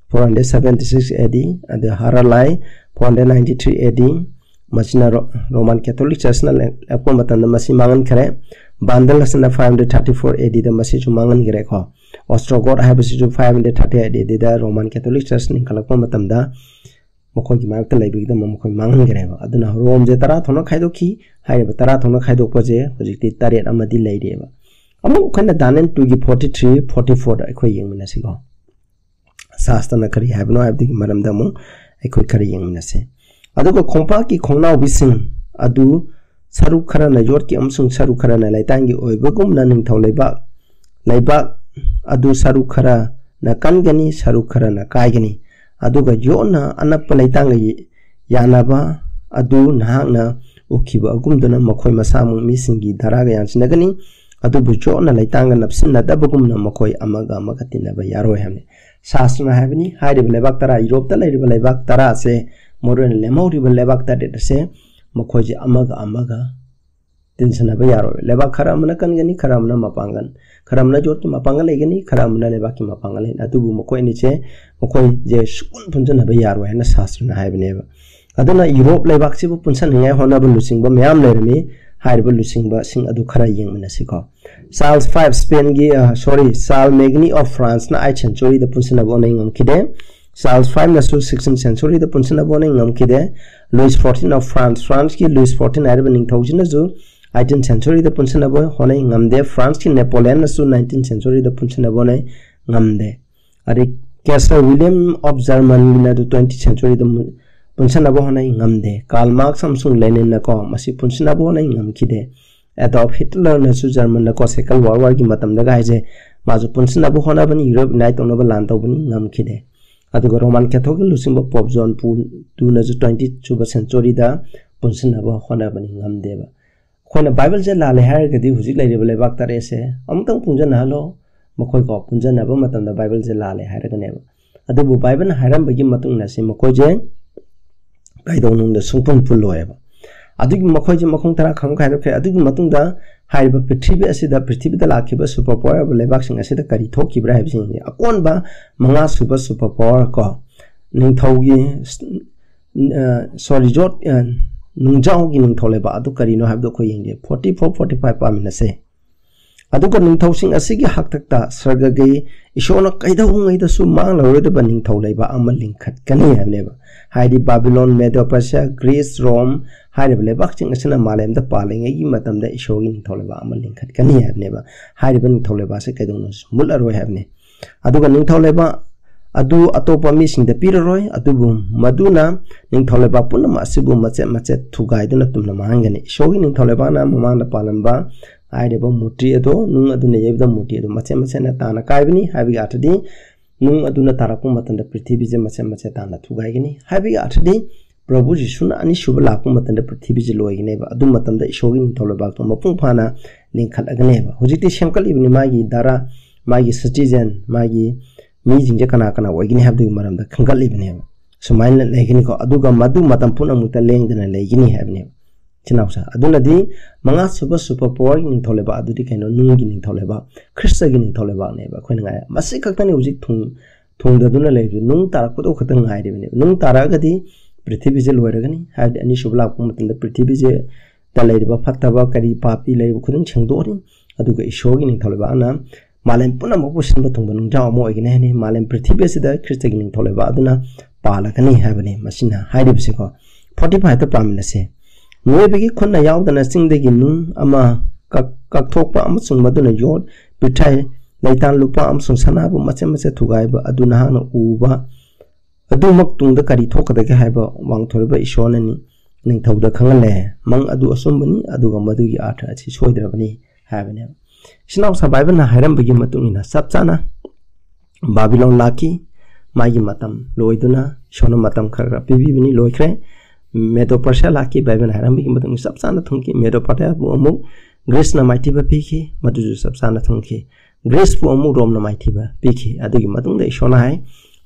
four hundred seventy six A D, ꯑꯗ ꯍꯔꯂꯥꯏ four hundred ninety three A D, ꯃꯁꯤꯅ ꯔꯣ-, Roman Catholic Churchꯅ ꯂꯦꯞꯄ ꯃꯇꯝꯗ ꯃꯁꯤ ꯃꯥꯡꯍꯟꯈꯔꯦ꯫ ꯕꯥꯟꯗꯜ ꯑꯁꯤꯅ five hundred thirty four A D ꯗ ꯃꯁꯤꯁꯨ ꯃꯥꯡꯍꯟꯈ꯭ꯔꯦꯀꯣ꯫ Ostrogoth ꯍꯥꯏꯕꯁꯤꯁꯨ five hundred thirty eight A D the Roman Catholic Church ꯂꯤꯡꯈꯠꯂꯛꯄ ꯃꯇꯝꯗ ꯃꯈꯣꯏꯒꯤ ꯃꯥꯌꯣꯛꯇ ꯂꯩꯕꯒꯤꯗꯃꯛ ꯃꯈꯣꯏ ꯃꯥꯡꯍꯟꯈ꯭ꯔꯦꯕ꯫ ꯑꯗꯨꯅ ꯔꯣꯝꯁꯦ ꯇꯔꯥ ꯊꯣꯛꯅ ꯈꯥꯏꯗꯣꯛꯈꯤ꯫ ꯍꯥꯏꯔꯤꯕ ꯇꯔꯥ ꯊꯣꯛꯅ ꯈꯥꯏꯗꯣꯛꯄꯁꯦ ꯍꯧꯖꯤꯛꯇꯤ ꯇꯔꯦꯠ ꯑꯃꯗꯤ ꯂꯩꯔꯤꯑꯕ꯫ ꯑꯃꯨꯛ ꯑꯩꯈꯣꯏꯅ Daniel two ꯒꯤ forty three, forty four ꯗ ꯑꯩꯈꯣꯏ ꯌꯦꯡꯃꯤꯟꯅꯁꯤꯀꯣ꯫ ꯁꯥꯁꯇ꯭ꯔꯅ ꯀꯔꯤ ꯍꯥꯏꯕꯅꯣ ꯍꯥꯏꯕꯗꯨꯒꯤ ꯃꯔꯝꯗ ꯑꯃꯨꯛ ꯑꯩꯈꯣꯏ ꯈꯔ ꯌꯦꯡꯃꯤꯟꯅꯁꯤ꯫ ꯑꯗꯨꯒ ꯈꯣꯡꯄꯥꯛꯀꯤ ꯈꯣꯡꯅꯥꯎꯕꯤꯁꯤꯡ ꯑꯗꯨ ꯁꯔꯨꯛ ꯈꯔꯅ ꯌꯣꯠꯀꯤ ꯑꯃꯁꯨꯡ ꯁꯔꯨꯛ ꯈꯔꯅ ꯂꯩꯇꯥꯡꯒꯤ ꯑꯣꯏꯕꯒꯨꯝꯅ ꯅꯤꯡꯊꯧ ꯂꯩꯕꯥꯛ, ꯂꯩꯕꯥꯛ ꯑꯗꯨ ꯁꯔꯨꯛ ꯈꯔꯅ ꯀꯟꯒꯅꯤ, ꯁꯔꯨꯛ ꯈꯔꯅ ꯀꯥꯏꯒꯅꯤ꯫ ꯑꯗꯨꯒ ꯌꯣꯠꯅ ꯑꯅꯞꯄ ꯂꯩꯇꯥꯡꯒ ꯌ-, ꯌꯥꯅꯕ ꯑꯗꯨ ꯅꯍꯥꯛꯅ ꯎꯈꯤꯕ ꯑꯒꯨꯝꯗꯨꯅ ꯃꯈꯣꯏ ꯃꯁꯥꯃꯛ ꯃꯤꯁꯤꯡꯒꯤ ꯙꯔꯥꯒ ꯌꯥꯟꯁꯤꯟꯅꯒꯅꯤ, ꯑꯗꯨꯕꯨ ꯌꯣꯠꯅ ꯂꯩꯇꯥꯡꯒ ꯅꯞꯁꯤꯟꯅꯗꯕꯒꯨꯝꯅ ꯃꯈꯣꯏ ꯑꯃꯒ ꯑꯃꯒ ꯇꯤꯟꯅꯕ ꯌꯥꯔꯣꯏ ꯍꯥꯏꯕꯅꯤ꯫ ꯁꯥꯁꯇ꯭ꯔꯅ ꯍꯥꯏꯕꯅꯤ, ꯍꯥꯏꯔꯤꯕ ꯂꯩꯕꯥꯛ ꯇꯔꯥ, ꯌꯨꯔꯣꯞꯇ ꯂꯩꯔꯤꯕ ꯂꯩꯕꯥꯛ ꯇꯔꯥ ꯑꯁꯦ, ꯃꯔꯨꯑꯣꯏꯅ ꯂꯦꯝꯍꯧꯔꯤꯕ ꯂꯩꯕꯥꯛ ꯇꯔꯦꯠ ꯑꯁꯦ, ꯃꯈꯣꯏꯁꯦ ꯑꯃꯒ ꯑꯃꯒ ꯇꯤꯟꯁꯤꯟꯅꯕ ꯌꯥꯔꯣꯏ꯫ ꯂꯩꯕꯥꯛ ꯈꯔ ꯑꯃꯅ ꯀꯟꯒꯅꯤ, ꯈꯔ ꯑꯃꯅ ꯃꯄꯥꯡꯒꯜ, ꯈꯔ ꯑꯃꯅ ꯌꯣꯠꯀꯤ ꯃꯄꯥꯡꯒꯜ ꯂꯩꯒꯅꯤ, ꯈꯔ ꯑꯃꯅ ꯂꯩꯕꯥꯛꯀꯤ ꯃꯄꯥꯡꯒꯜ ꯂꯩꯒꯅꯤ꯫ ꯑꯗꯨꯕꯨ ꯃꯈꯣꯏ ꯑꯅꯤꯁꯦ, ꯃꯈꯣꯏꯁꯦ ꯁꯨꯛꯄꯨꯟ ꯄꯨꯟꯁꯤꯟꯅꯕ ꯌꯥꯔꯣꯏ ꯍꯥꯏꯅ ꯁꯥꯁꯇ꯭ꯔꯅ ꯍꯥꯏꯕꯅꯦꯕ꯫ ꯑꯗꯨꯅ ꯌꯨꯔꯣꯞ ꯂꯩꯕꯥꯛꯁꯤꯕꯨ ꯄꯨꯟꯁꯟꯅꯤꯡꯉꯥꯏ ꯍꯣꯠꯅꯕ ꯂꯨꯆꯤꯡꯕ ꯃꯌꯥꯝ ꯂꯩꯔꯝꯃꯤ꯫ ꯍꯥꯏꯔꯤꯕ ꯂꯨꯆꯤꯡꯕꯁꯤꯡ ꯑꯗꯨ ꯈꯔ ꯌꯦꯡꯃꯤꯟꯅꯁꯤꯀꯣ꯫ Charles five Spain ꯒꯤ, ꯑ, sorry, Charlemagne of France ꯅ eighth century ꯗ ꯄꯨꯟꯁꯤꯟꯅꯕ ꯍꯣꯠꯅꯩ, ꯉꯝꯈꯤꯗꯦ꯫ Charles five ꯅꯁꯨ sixteenth century ꯗ ꯄꯨꯟꯁꯤꯟꯅꯕ ꯍꯣꯠꯅꯩ, ꯉꯝꯈꯤꯗꯦ꯫ Louis fourteen of France, France ꯀꯤ Louis fourteen ꯍꯥꯏꯔꯤꯕ ꯅꯤꯡꯊꯧꯁꯤꯅꯁꯨ eighteenth century ꯗ ꯄꯨꯟꯁꯤꯟꯅꯕ ꯍꯣꯠꯅꯩ, ꯉꯝꯗꯦ꯫ France ꯀꯤ Napoleon ꯅꯁꯨ nineteenth century ꯗ ꯄꯨꯟꯁꯤꯟꯅꯕ ꯍꯣꯠꯅꯩ, ꯉꯝꯗꯦ꯫ ꯑꯗꯩ Kaiser William of German ꯅ ꯑꯗꯨ twentieth century ꯗ ꯃꯨ-, ꯄꯨꯟꯁꯤꯟꯅꯕ ꯍꯣꯠꯅꯩ, ꯉꯝꯗꯦ꯫ Karl Marx ꯑꯃꯁꯨꯡ Lenin ꯅꯀꯣ, ꯃꯁꯤ ꯄꯨꯟꯁꯤꯟꯅꯕ ꯍꯣꯠꯅꯩ, ꯉꯝꯈꯤꯗꯦ꯫ Adolf Hitler ꯅꯁꯨ German ꯗꯀꯣ, Second World War ꯒꯤ ꯃꯇꯝꯗꯒ ꯍꯥꯏꯁꯦ, ꯃꯥꯁꯨ ꯄꯨꯟꯁꯤꯟꯅꯕ ꯍꯣꯠꯅꯕꯅꯤ, Europe unite ꯇꯧꯅꯕ ꯂꯥꯟ ꯇꯧꯕꯅꯤ, ꯉꯝꯈꯤꯗꯦ꯫ ꯑꯗꯨꯒ Roman Catholic ꯀꯤ ꯂꯨꯆꯤꯡꯕ Pope John Paul two ꯅꯁꯨ twenty ꯁꯨꯕ century ꯗ ꯄꯨꯟꯁꯤꯟꯅꯕ ꯍꯣꯠꯅꯕꯅꯤ, ꯉꯝꯗꯦꯕ꯫ ꯑꯩꯈꯣꯏꯅ Bible ꯁꯦ ꯂꯥꯜꯂꯦ ꯍꯥꯏꯔꯒꯗꯤ ꯍꯧꯖꯤꯛ ꯂꯩꯔꯤꯕ ꯂꯩꯕꯥꯛ ꯇꯔꯦꯠꯁꯦ ꯑꯃꯨꯛꯇꯪ ꯄꯨꯟꯖꯟꯅꯍꯜꯂꯣ, ꯃꯈꯣꯏ ꯀꯣ ꯄꯨꯟꯖꯟꯅꯕ ꯃꯇꯝꯗ Bible ꯁꯦ ꯂꯥꯜꯂꯦ ꯍꯥꯏꯔꯒꯅꯦꯕ꯫ ꯑꯗꯨꯕꯨ Bible ꯅ ꯍꯥꯏꯔꯝꯕꯒꯤ ꯃꯇꯨꯡ ꯏꯟꯅ ꯁꯤ ꯃꯈꯣꯏꯁꯦ ꯀꯩꯗꯧꯅꯨꯡꯗ ꯁꯨꯡꯄꯨꯟ ꯄꯨꯜꯂꯣꯏꯕ꯫ ꯑꯗꯨꯒꯤ ꯃꯈꯣꯏꯁꯦ ꯃꯈꯣꯡ ꯇꯔꯥ ꯈꯥꯏꯗꯣꯛꯈ꯭ꯔꯦ꯫ ꯑꯗꯨꯒꯤ ꯃꯇꯨꯡꯗ ꯍꯥꯏꯔꯤꯕ ꯄ꯭ꯔꯤꯊꯤꯕꯤ ꯑꯁꯤꯗ, ꯄ꯭ꯔꯤꯊꯤꯕꯤꯗ ꯂꯥꯛꯈꯤꯕ super power ꯑꯣꯏꯕ ꯂꯩꯕꯥꯛꯁꯤꯡ ꯑꯁꯤꯗ ꯀꯔꯤ ꯊꯣꯛꯈꯤꯕ꯭ꯔꯥ ꯍꯥꯏꯕꯁꯤꯡꯁꯦ ꯑꯀꯣꯟꯕ ꯃꯉꯥ ꯁꯨꯕ super power ꯀꯣ, ꯅꯤꯡꯊꯧꯒꯤ, ꯑ, sorry, ꯌꯣꯠ, ꯑ, ꯅꯨꯡꯖꯥꯎꯒꯤ ꯅꯤꯡꯊꯧ ꯂꯩꯕꯥꯛ ꯑꯗꯨ ꯀꯔꯤꯅꯣ ꯍꯥꯏꯕꯗꯨ ꯑꯩꯈꯣꯏ ꯌꯦꯡꯒꯦ꯫ ꯐꯣꯔꯇꯤ ꯐꯣꯔ, ꯐꯣꯔꯇꯤ ꯐꯥꯏꯚ ꯄꯥꯃꯤꯟꯅꯁꯦ꯫ ꯑꯗꯨꯒ ꯅꯤꯡꯊꯧꯁꯤꯡ ꯑꯁꯤꯒꯤ ꯍꯥꯛꯇꯛꯇ ꯁꯔꯒꯒꯤ ꯏꯁꯣꯔꯅ ꯀꯩꯗꯧꯉꯩꯗꯁꯨ ꯃꯥꯡꯂꯔꯣꯏꯗꯕ ꯅꯤꯡꯊꯧ ꯂꯩꯕꯥꯛ ꯑꯃ ꯂꯤꯡꯈꯠꯀꯅꯤ ꯍꯥꯏꯕꯅꯦꯕ꯫ ꯍꯥꯏꯗꯤ ꯕꯥꯕꯤꯂꯣꯟ, ꯃꯦꯗꯣ ꯄꯔꯁꯤꯌꯥ, ꯒ꯭ꯔꯤꯁ, ꯔꯣꯝ ꯍꯥꯏꯔꯤꯕ ꯂꯩꯕꯥꯛꯁꯤꯡ ꯑꯁꯤꯅ ꯃꯥꯂꯦꯝꯗ ꯄꯥꯜꯂꯤꯉꯩꯒꯤ ꯃꯇꯝꯗ ꯏꯁꯣꯔꯒꯤ ꯅꯤꯡꯊꯧ ꯂꯩꯕꯥꯛ ꯑꯃ ꯂꯤꯡꯈꯠꯀꯅꯤ ꯍꯥꯏꯕꯅꯦꯕ꯫ ꯍꯥꯏꯔꯤꯕ ꯅꯤꯡꯊꯧ ꯂꯩꯕꯥꯛ ꯑꯁꯤ ꯀꯩꯗꯧꯅꯨꯡꯗꯁꯨ ꯃꯨꯠꯂꯔꯣꯏ ꯍꯥꯏꯕꯅꯤ꯫ ꯑꯗꯨꯒ ꯅꯤꯡꯊꯧ ꯂꯩꯕꯥꯛ ꯑꯗꯨ ꯑꯇꯣꯞꯄ ꯃꯤꯁꯤꯡꯗ ꯄꯤꯔꯔꯣꯏ, ꯑꯗꯨꯕꯨ ꯃꯗꯨꯅ ꯅꯤꯡꯊꯧ ꯂꯩꯕꯥꯛ ꯄꯨꯝꯅꯃꯛ ꯑꯁꯤꯕꯨ ꯃꯆꯦꯠ ꯃꯆꯦꯠ ꯊꯨꯒꯥꯏꯗꯨꯅ ꯇꯨꯝꯅ ꯃꯥꯡꯍꯟꯒꯅꯤ꯫ ꯏꯁꯣꯔꯒꯤ ꯅꯤꯡꯊꯧ ꯂꯩꯕꯥꯛꯅ ꯃꯃꯥꯡꯗ ꯄꯥꯜꯂꯝꯕ ꯍꯥꯏꯔꯤꯕ ꯃꯨꯔꯇꯤ ꯑꯗꯣ, ꯅꯨꯡ ꯑꯗꯨꯅ ꯌꯩꯕꯗ ꯃꯨꯔꯇꯤ ꯑꯗꯨ ꯃꯆꯦꯠ ꯃꯆꯦꯠꯅ ꯇꯥꯅ ꯀꯥꯏꯕꯅꯤ ꯍꯥꯏꯕꯒꯤ ꯑꯥꯔꯊꯗꯤ, ꯅꯨꯡ ꯑꯗꯨꯅ ꯇꯥꯔꯛꯄ ꯃꯇꯝꯗ ꯄ꯭ꯔꯤꯊꯤꯕꯤꯁꯦ ꯃꯆꯦꯠ ꯃꯆꯦꯠ ꯇꯥꯅ ꯊꯨꯒꯥꯏꯒꯅꯤ ꯍꯥꯏꯕꯒꯤ ꯑꯥꯔꯊꯗꯤ, ꯄ꯭ꯔꯚꯨ ꯖꯤꯁꯨꯅ ꯑꯅꯤꯁꯨꯕ ꯂꯥꯛꯄ ꯃꯇꯝꯗ ꯄ꯭ꯔꯤꯊꯤꯕꯤꯁꯦ ꯂꯣꯏꯒꯅꯦꯕ꯫ ꯑꯗꯨ ꯃꯇꯝꯗ ꯏꯁꯣꯔꯒꯤ ꯅꯤꯡꯊꯧ ꯂꯩꯕꯥꯛꯇꯣ ꯃꯄꯨꯡ ꯐꯥꯅ ꯂꯤꯡꯈꯠꯂꯒꯅꯦꯕ꯫ ꯍꯧꯖꯤꯛꯇꯤ ꯁꯦꯝꯒꯠꯂꯤꯕꯅꯤ ꯃꯥꯒꯤ ꯙꯔꯥ, ꯃꯥꯒꯤ ꯁꯤꯇꯤꯖꯦꯟ, ꯃꯥꯒꯤ ꯃꯤꯁꯤꯡꯁꯦ ꯀꯅꯥ ꯀꯅꯥ ꯑꯣꯏꯒꯅꯤ ꯍꯥꯏꯕꯗꯨꯒꯤ ꯃꯔꯝꯗ ꯈꯟꯒꯠꯂꯤꯕꯅꯦꯕ꯫ ꯁꯨꯃꯥꯏꯅ ꯂꯩꯒꯅꯤꯀꯣ, ꯑꯗꯨꯒ ꯃꯗꯨ ꯃꯇꯝ ꯄꯨꯝꯅꯃꯛꯇ ꯂꯦꯡꯗꯅ ꯂꯩꯒꯅꯤ ꯍꯥꯏꯕꯅꯦꯕ꯫ ꯏꯆꯤꯟ ꯏꯅꯥꯎꯁꯦ, ꯑꯗꯨꯅꯗꯤ ꯃꯉꯥ ꯁꯨꯕ ꯁꯨꯄꯔ ꯄꯋꯥꯔꯒꯤ ꯅꯤꯡꯊꯧ ꯂꯩꯕꯥꯛ ꯑꯗꯨꯗꯤ ꯀꯩꯅꯣ? ꯅꯨꯡꯒꯤ ꯅꯤꯡꯊꯧ ꯂꯩꯕꯥꯛ, ꯈ꯭ꯔꯤꯁꯇꯒꯤ ꯅꯤꯡꯊꯧ ꯂꯩꯕꯥꯛꯅꯦꯕ ꯑꯩꯈꯣꯏꯅ ꯉꯥꯏꯔꯦ꯫ ꯃꯁꯤ ꯈꯛꯇꯅꯤ ꯍꯧꯖꯤꯛ ꯊꯨꯡ ꯊꯨꯡꯗꯗꯨꯅ ꯂꯩꯔꯤꯕꯁꯦ꯫ ꯅꯨꯡ ꯇꯥꯔꯛꯄꯗꯣ ꯈꯛꯇ ꯉꯥꯏꯔꯤꯕꯅꯦꯕ꯫ ꯅꯨꯡ ꯇꯥꯔꯛꯑꯒꯗꯤ ꯄ꯭ꯔꯤꯊꯤꯕꯤꯁꯦ ꯂꯣꯏꯔꯒꯅꯤ, ꯍꯥꯏꯕꯗꯤ ꯑꯅꯤꯁꯨꯕ ꯂꯥꯛꯄ ꯃꯇꯝꯗ ꯄ꯭ꯔꯤꯊꯤꯕꯤꯁꯦꯗ ꯂꯩꯔꯤꯕ ꯐꯠꯇꯕ ꯀꯔꯤ ꯄꯥꯄꯤ ꯂꯩꯔꯤꯕ ꯈꯨꯗꯤꯡ ꯁꯦꯡꯗꯣꯛꯑꯅꯤ, ꯑꯗꯨꯒ ꯏꯁꯣꯔꯒꯤ ꯅꯤꯡꯊꯧ ꯂꯩꯕꯥꯛꯅ ꯃꯥꯂꯦꯝ ꯄꯨꯝꯅꯃꯛꯄꯨ ꯁꯤꯟꯕ ꯊꯨꯡꯕ ꯅꯨꯡꯖꯥꯎ ꯑꯃ ꯑꯣꯏꯒꯅꯤ ꯍꯥꯏꯅꯤ꯫ ꯃꯥꯂꯦꯝ ꯄ꯭ꯔꯤꯊꯤꯕꯤ ꯑꯁꯤꯗ ꯈ꯭ꯔꯤꯁꯇꯒꯤ ꯅꯤꯡꯊꯧ ꯂꯩꯕꯥꯛ ꯑꯗꯨꯅ ꯄꯥꯜꯂꯒꯅꯤ ꯍꯥꯏꯕꯅꯤ ꯃꯁꯤꯅ ꯍꯥꯏꯔꯤꯕꯁꯦꯀꯣ꯫ ꯐꯣꯔꯇꯤ ꯐꯥꯏꯚꯇ ꯄꯥꯃꯤꯟꯅꯁꯦ꯫ ꯃꯤꯑꯣꯏꯕꯒꯤ ꯈꯨꯠꯅ ꯌꯥꯎꯗꯅ ꯆꯤꯡꯗꯒꯤ ꯅꯨꯡ ꯑꯃ ꯀꯛ-, ꯀꯛꯊꯣꯛꯄ ꯑꯃꯁꯨꯡ ꯃꯗꯨꯅ ꯌꯣꯠ, ꯄꯤꯊ꯭ꯔꯥꯏ, ꯂꯩꯇꯥꯟ ꯂꯨꯄꯥ ꯑꯃꯁꯨꯡ ꯁꯅꯥꯕꯨ ꯃꯆꯦꯠ ꯃꯆꯦꯠ ꯊꯨꯒꯥꯏꯕ ꯑꯗꯨ ꯅꯍꯥꯛꯅ ꯎꯕ ꯑꯗꯨꯃꯛ ꯇꯨꯡꯗ ꯀꯔꯤ ꯊꯣꯛꯀꯗꯒꯦ ꯍꯥꯏꯕ ꯋꯥꯡꯊꯣꯔꯤꯕ ꯏꯁꯣꯔꯅꯅꯤ ꯅꯤꯡꯊꯧꯗ ꯈꯪꯍꯜꯂꯦ꯫ ꯃꯪ ꯑꯗꯨ ꯑꯆꯨꯝꯕꯅꯤ, ꯑꯗꯨꯒ ꯃꯗꯨꯒꯤ ꯑꯥꯔꯊ ꯑꯁꯤ ꯁꯣꯏꯗ꯭ꯔꯕꯅꯤ ꯍꯥꯏꯕꯅꯦꯕ꯫ ꯏꯆꯤꯟ ꯏꯅꯥꯎ ꯁꯥ ꯕꯥꯏꯕꯜꯅ ꯍꯥꯏꯔꯝꯕꯒꯤ ꯃꯇꯨꯡ ꯏꯟꯅ ꯆꯞ ꯆꯥꯅ ꯕꯥꯕꯤꯂꯣꯟ ꯂꯥꯛꯈꯤ, ꯃꯥꯒꯤ ꯃꯇꯝ ꯂꯣꯏꯗꯨꯅ ꯏꯁꯣꯔꯅ ꯃꯇꯝ ꯈꯔ ꯈꯔ ꯄꯤꯕꯤꯕꯅꯤ, ꯂꯣꯏꯈ꯭ꯔꯦ꯫ ꯃꯦꯗꯣ ꯄꯔꯁꯤꯌꯥ ꯂꯥꯛꯈꯤ, ꯕꯥꯏꯕꯜꯅ ꯍꯥꯏꯔꯝꯕꯒꯤ ꯃꯇꯨꯡ ꯏꯟꯅ ꯆꯞ ꯆꯥꯅ ꯊꯨꯡꯈꯤ꯫ ꯃꯦꯗꯣ ꯄꯔꯁꯤꯌꯥꯕꯨ ꯑꯃꯨꯛ ꯒ꯭ꯔꯤꯁꯅ ꯃꯥꯏꯊꯤꯕ ꯄꯤꯈꯤ, ꯃꯗꯨꯁꯨ ꯆꯞ ꯆꯥꯅ ꯊꯨꯡꯈꯤ꯫ ꯒ꯭ꯔꯤꯁꯄꯨ ꯑꯃꯨꯛ ꯔꯣꯝꯅ ꯃꯥꯏꯊꯤꯕ ꯄꯤꯈꯤ꯫ ꯑꯗꯨꯒꯤ ꯃꯇꯨꯡꯗ ꯏꯁꯣꯔꯅ ꯍꯥꯏ,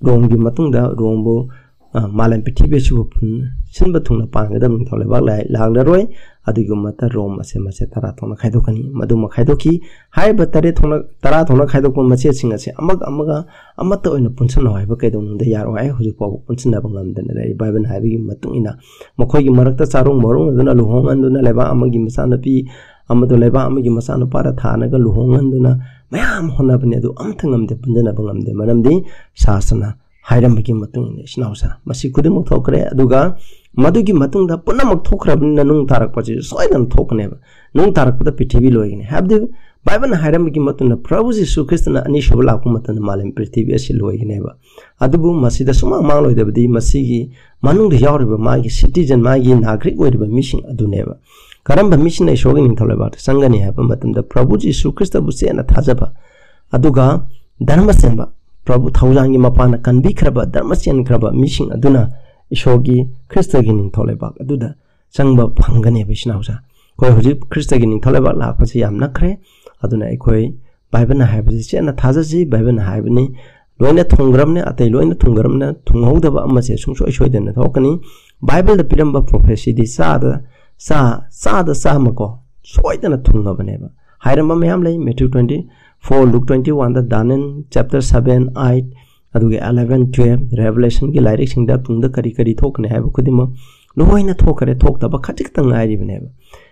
ꯔꯣꯝꯒꯤ ꯃꯇꯨꯡꯗ ꯔꯣꯝꯕꯨ, ꯑ, ꯃꯥꯂꯦꯝ ꯄ꯭ꯔꯤꯊꯤꯕꯤ ꯑꯁꯤꯕꯨ ꯄꯨꯟ-, ꯁꯤꯟꯕ ꯊꯨꯡꯅ ꯄꯥꯟꯒꯗꯕ ꯅꯤꯡꯊꯧ ꯂꯩꯕꯥꯛ ꯂꯥꯏ-, ꯂꯥꯛꯂꯔꯣꯏ꯫ ꯑꯗꯨꯒꯤ ꯃꯊꯛꯇ ꯔꯣꯝ ꯑꯁꯦ ꯃꯆꯦꯠ ꯇꯔꯥ ꯊꯣꯛꯅ ꯈꯥꯏꯗꯣꯛꯀꯅꯤ꯫ ꯃꯗꯨꯃ ꯈꯥꯏꯗꯣꯛꯈꯤ꯫ ꯍꯥꯏꯔꯤꯕ ꯇꯔꯦꯠ ꯊꯣꯛꯅ, ꯇꯔꯥ ꯊꯣꯛꯅ ꯈꯥꯏꯗꯣꯛꯄ ꯃꯆꯦꯠꯁꯤꯡ ꯑꯁꯦ ꯑꯃꯒ ꯑꯃꯒ ꯑꯃꯠꯇ ꯑꯣꯏꯅ ꯄꯨꯟꯁꯤꯟꯅꯧ ꯍꯥꯏꯕ ꯀꯩꯗꯧꯅꯨꯡꯗ ꯌꯥꯔꯣꯏ ꯍꯥꯏ꯫ ꯍꯧꯖꯤꯛ ꯐꯥꯎꯕ ꯄꯨꯟꯁꯤꯟꯅꯕ ꯉꯝꯗꯅ ꯂꯩꯔꯤ꯫ ꯕꯥꯏꯕꯜꯅ ꯍꯥꯏꯕꯒꯤ ꯃꯇꯨꯡ ꯏꯟꯅ ꯃꯈꯣꯏꯒꯤ ꯃꯔꯛꯇ ꯆꯥꯔꯣꯡ ꯃꯔꯣꯡꯅꯗꯨꯅ ꯂꯨꯍꯣꯡꯍꯟꯗꯨꯅ ꯂꯩꯕꯥꯛ ꯑꯃꯒꯤ ꯃꯆꯥꯅꯨꯄꯤ ꯑꯃꯗꯨ ꯂꯩꯕꯥꯛ ꯑꯃꯒꯤ ꯃꯆꯥꯅꯨꯄꯥꯗ ꯊꯥꯅꯒ ꯂꯨꯍꯣꯡꯍꯟꯗꯨꯅ ꯃꯌꯥꯝ ꯍꯣꯠꯅꯕꯅꯤ, ꯑꯗꯨ ꯑꯃꯠꯇ ꯉꯝꯗꯦ, ꯄꯨꯟꯖꯟꯅꯕ ꯉꯝꯗꯦ꯫ ꯃꯔꯝꯗꯤ ꯁꯥꯁꯅ ꯍꯥꯏꯔꯝꯕꯒꯤ ꯃꯇꯨꯡ ꯏꯟꯅ, ꯏꯆꯤꯟ ꯏꯅꯥꯎꯁꯥ, ꯃꯁꯤ ꯈꯨꯗꯤꯡꯃꯛ ꯊꯣꯛꯈ꯭ꯔꯦ꯫ ꯑꯗꯨꯒ ꯃꯗꯨꯒꯤ ꯃꯇꯨꯡꯗ ꯄꯨꯝꯅꯃꯛ ꯊꯣꯛꯈ꯭ꯔꯕꯅꯤꯅ ꯅꯨꯡ ꯇꯥꯔꯛꯄꯁꯤ ꯁꯣꯏꯗꯅ ꯊꯣꯛꯀꯅꯦꯕ꯫ ꯅꯨꯡ ꯇꯥꯔꯛꯄꯗ ꯄ꯭ꯔꯤꯊꯤꯕꯤ ꯂꯣꯏꯒꯅꯤ꯫ ꯍꯥꯏꯕꯗꯤ ꯕꯥꯏꯕꯜꯅ ꯍꯥꯏꯔꯝꯕꯒꯤ ꯃꯇꯨꯡ ꯏꯟꯅ ꯄ꯭ꯔꯚꯨ ꯖꯤꯁꯨ ꯈ꯭ꯔꯤꯁꯇꯅ ꯑꯅꯤꯁꯨꯕ ꯂꯥꯛꯄ ꯃꯇꯝꯗ ꯃꯥꯂꯦꯝ ꯄ꯭ꯔꯤꯊꯤꯕꯤ ꯑꯁꯤ ꯂꯣꯏꯒꯅꯦꯕ꯫ ꯑꯗꯨꯕꯨ ꯃꯁꯤꯗ ꯁꯨꯃꯥꯡ ꯃꯥꯡꯂꯣꯏꯗꯕꯗꯤ ꯃꯁꯤꯒꯤ ꯃꯅꯨꯡꯗ ꯌꯥꯎꯔꯤꯕ ꯃꯥꯒꯤ citizen, ꯃꯥꯒꯤ ꯅꯥꯒꯔꯤꯛ ꯑꯣꯏꯔꯤꯕ ꯃꯤꯁꯤꯡ ꯑꯗꯨꯅꯦꯕ꯫ ꯀꯔꯝꯕ ꯃꯤꯁꯤꯡꯅ ꯏꯁꯣꯔꯒꯤ ꯅꯤꯡꯊꯧ ꯂꯩꯕꯥꯛꯇ ꯆꯪꯒꯅꯤ ꯍꯥꯏꯕ ꯃꯇꯝꯗ ꯄ꯭ꯔꯚꯨ ꯖꯤꯁꯨ ꯈ꯭ꯔꯤꯁꯇꯕꯨ ꯆꯦꯠꯅ ꯊꯥꯖꯕ, ꯑꯗꯨꯒ ꯙꯔꯃ ꯆꯦꯟꯕ, ꯄ꯭ꯔꯚꯨ ꯊꯧꯖꯥꯜꯒꯤ ꯃꯄꯥꯟꯅ ꯀꯟꯕꯤꯈ꯭ꯔꯕ, ꯙꯔꯃ ꯆꯦꯟꯈ꯭ꯔꯕ ꯃꯤꯁꯤꯡ ꯑꯗꯨꯅ ꯏꯁꯣꯔꯒꯤ ꯈ꯭ꯔꯤꯁꯇꯒꯤ ꯅꯤꯡꯊꯧ ꯂꯩꯕꯥꯛ ꯑꯗꯨꯗ ꯆꯪꯕ ꯐꯪꯒꯅꯦꯕ, ꯏꯆꯤꯟ ꯏꯅꯥꯎꯁꯥ꯫ ꯑꯩꯈꯣꯏ ꯍꯧꯖꯤꯛ ꯈ꯭ꯔꯤꯁꯇꯒꯤ ꯅꯤꯡꯊꯧ ꯂꯩꯕꯥꯛ ꯂꯥꯛꯄꯁꯤ ꯌꯥꯝ ꯅꯛꯈ꯭ꯔꯦ꯫ ꯑꯗꯨꯅ ꯑꯩꯈꯣꯏ ꯕꯥꯏꯕꯜꯅ ꯍꯥꯏꯕꯁꯤ ꯆꯦꯠꯅ ꯊꯥꯖꯁꯤ꯫ ꯕꯥꯏꯕꯜꯅ ꯍꯥꯏꯕꯅꯤ, ꯂꯣꯏꯅ ꯊꯨꯡꯈ꯭ꯔꯕꯅꯤ, ꯑꯇꯩ ꯂꯣꯏꯅ ꯊꯨꯡꯈ꯭ꯔꯕꯅꯤꯅ ꯊꯨꯡꯍꯧꯗꯕ ꯑꯃꯁꯦ ꯁꯨꯡꯁꯣꯏ ꯁꯣꯏꯗꯅ ꯊꯣꯛꯀꯅꯤ꯫ ꯕꯥꯏꯕꯜꯗ ꯄꯤꯔꯝꯕ ꯄ꯭ꯔꯣꯐꯦꯁꯤꯗꯤ ꯆꯥꯗ, ꯆꯥ-, ꯆꯥꯗ ꯆꯥꯝꯃꯀꯣ ꯁꯣꯏꯗꯅ ꯊꯨꯡꯉꯕꯅꯦꯕ꯫ ꯍꯥꯏꯔꯝꯕ ꯃꯌꯥꯝ ꯂꯩ, Matthew twenty four, Luke twenty oneꯗ, Daniel chapter seven, eight, ꯑꯗꯨꯒ eleven, twelve, Revelationꯒꯤ ꯂꯥꯏꯔꯤꯛꯁꯤꯡꯗ ꯇꯨꯡꯗ ꯀꯔꯤ ꯀꯔꯤ ꯊꯣꯛꯀꯅꯤ ꯍꯥꯏꯕ ꯈꯨꯗꯤꯡꯃꯛ ꯂꯣꯏꯅ ꯊꯣꯛꯈ꯭ꯔꯦ, ꯊꯣꯛꯇꯕ ꯈꯖꯤꯛꯇꯪ ꯉꯥꯏꯔꯤꯕꯅꯦꯕ꯫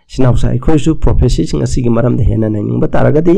ꯏꯆꯤꯟ ꯏꯅꯥꯎꯁꯥ, ꯑꯩꯈꯣꯏꯁꯨ ꯄ꯭ꯔꯣꯐꯦꯁꯤꯁꯤꯡ ꯑꯁꯤꯒꯤ ꯃꯔꯝꯗ ꯍꯦꯟꯅ ꯅꯩꯅꯤꯡꯕ ꯇꯥꯔꯒꯗꯤ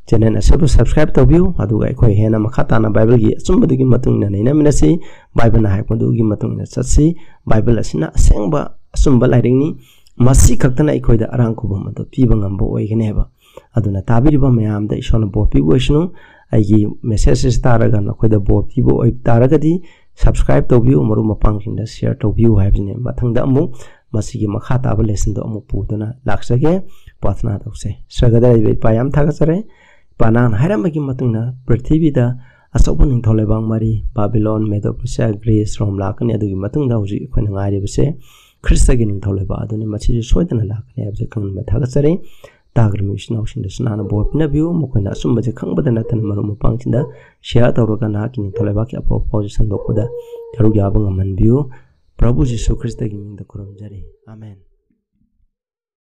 channel ꯑꯁꯤꯕꯨ subscribe ꯇꯧꯕꯤꯌꯨ, ꯑꯗꯨꯒ ꯑꯩꯈꯣꯏ ꯍꯦꯟꯅ ꯃꯈꯥ ꯇꯥꯅ ꯕꯥꯏꯕꯜꯒꯤ ꯑꯆꯨꯝꯕꯗꯨꯒꯤ ꯃꯇꯨꯡ ꯏꯟꯅ ꯅꯩꯅꯃꯤꯟꯅꯁꯤ꯫ ꯕꯥꯏꯕꯜꯅ ꯍꯥꯏꯔꯛꯄꯗꯨꯒꯤ ꯃꯇꯨꯡ ꯏꯟꯅ ꯆꯠꯁꯤ꯫ ꯕꯥꯏꯕꯜ ꯑꯁꯤꯅ ꯑꯁꯦꯡꯕ ꯑꯆꯨꯝꯕ ꯂꯥꯏꯔꯤꯛꯅꯤ꯫ ꯃꯁꯤ ꯈꯛꯇꯅ ꯑꯩꯈꯣꯏꯗ ꯑꯔꯥꯡ ꯈꯨꯕꯝ ꯑꯗꯨ ꯄꯤꯕ ꯉꯝꯕ ꯑꯣꯏꯒꯅꯦꯕ꯫ ꯑꯗꯨꯅ ꯇꯥꯕꯤꯔꯤꯕ ꯃꯌꯥꯝꯗ ꯏꯁꯣꯔꯅ ꯕꯣꯔ ꯄꯤꯕ ꯑꯣꯏꯁꯅꯨ꯫ ꯑꯩꯒꯤ message ꯑꯁꯤ ꯇꯥꯔꯒ ꯅꯈꯣꯏꯗ ꯕꯣꯔ ꯄꯤꯕ ꯑꯣꯏ ꯇꯥꯔꯒꯗꯤ subscribe ꯇꯧꯕꯤꯌꯨ, ꯃꯔꯨꯞ ꯃꯄꯥꯡꯁꯤꯡꯗ share ꯇꯧꯕꯤꯌꯨ ꯍꯥꯏꯕꯁꯤꯅꯤ꯫ ꯃꯊꯪꯗ ꯑꯃꯨꯛ ꯃꯁꯤꯒꯤ ꯃꯈꯥ ꯇꯥꯕ lessonꯗꯣ ꯑꯃꯨꯛ ꯄꯨꯗꯨꯅ ꯂꯥꯛꯆꯒꯦ꯫ ꯄ꯭ꯔꯥꯊꯅꯥ ꯇꯧꯁꯦ꯫ ꯁ꯭ꯋꯔꯒꯗ ꯂꯩꯕ ꯏꯄꯥ, ꯌꯥꯝ ꯊꯥꯒꯠꯆꯔꯤ꯫ ꯏꯄꯥ, ꯅꯍꯥꯛꯅ ꯍꯥꯏꯔꯝꯕꯒꯤ ꯃꯇꯨꯡ ꯏꯟꯅ ꯄ꯭ꯔꯤꯊꯤꯕꯤꯗ ꯑꯆꯧꯕ ꯅꯤꯡꯊꯧ ꯂꯩꯕꯥꯛ ꯃꯔꯤ, ꯕꯥꯕꯤꯂꯣꯟ, ꯃꯦꯗꯣ ꯄꯔꯁꯤꯌꯥ, ꯒ꯭ꯔꯤꯁ, ꯔꯣꯝ ꯂꯥꯛꯀꯅꯤ꯫ ꯑꯗꯨꯒꯤ ꯃꯇꯨꯡꯗ ꯍꯧꯖꯤꯛ ꯑꯩꯈꯣꯏꯅ ꯉꯥꯏꯔꯤꯕꯁꯦ ꯈ꯭ꯔꯤꯁꯇꯒꯤ ꯅꯤꯡꯊꯧ ꯂꯩꯕꯥꯛ ꯑꯗꯨꯅꯤ꯫ ꯃꯁꯤꯁꯨ ꯁꯣꯏꯗꯅ ꯂꯥꯛꯀꯅꯤ ꯍꯥꯏꯕꯁꯦ ꯈꯪꯍꯟꯕ ꯊꯥꯒꯠꯆꯔꯤ꯫ ꯇꯥꯈ꯭ꯔꯤꯕ ꯏꯆꯤꯟ ꯏꯅꯥꯎꯁꯤꯡꯗꯁꯨ ꯅꯍꯥꯛꯅ ꯕꯣꯔ ꯄꯤꯅꯕꯤꯌꯨ꯫ ꯃꯈꯣꯏꯅ ꯑꯆꯨꯝꯕꯁꯦ ꯈꯪꯕꯗ ꯅꯠꯇꯅ ꯃꯔꯨꯞ ꯃꯄꯥꯡꯁꯤꯡꯗ share ꯇꯧꯔꯒ ꯅꯍꯥꯛꯀꯤ ꯅꯤꯡꯊꯧ ꯂꯩꯕꯥꯛꯀꯤ ꯑꯐꯕ ꯄꯥꯎꯁꯦ ꯁꯟꯗꯣꯛꯄꯗ ꯁꯔꯨꯛ ꯌꯥꯕ ꯉꯝꯍꯟꯕꯤꯌꯨ꯫ ꯄ꯭ꯔꯚꯨ ꯖꯤꯁꯨ ꯈ꯭ꯔꯤꯁꯇꯒꯤ ꯃꯤꯡꯗ ꯈꯨꯔꯨꯝꯖꯔꯤ꯫ ꯑꯥꯃꯦꯟ꯫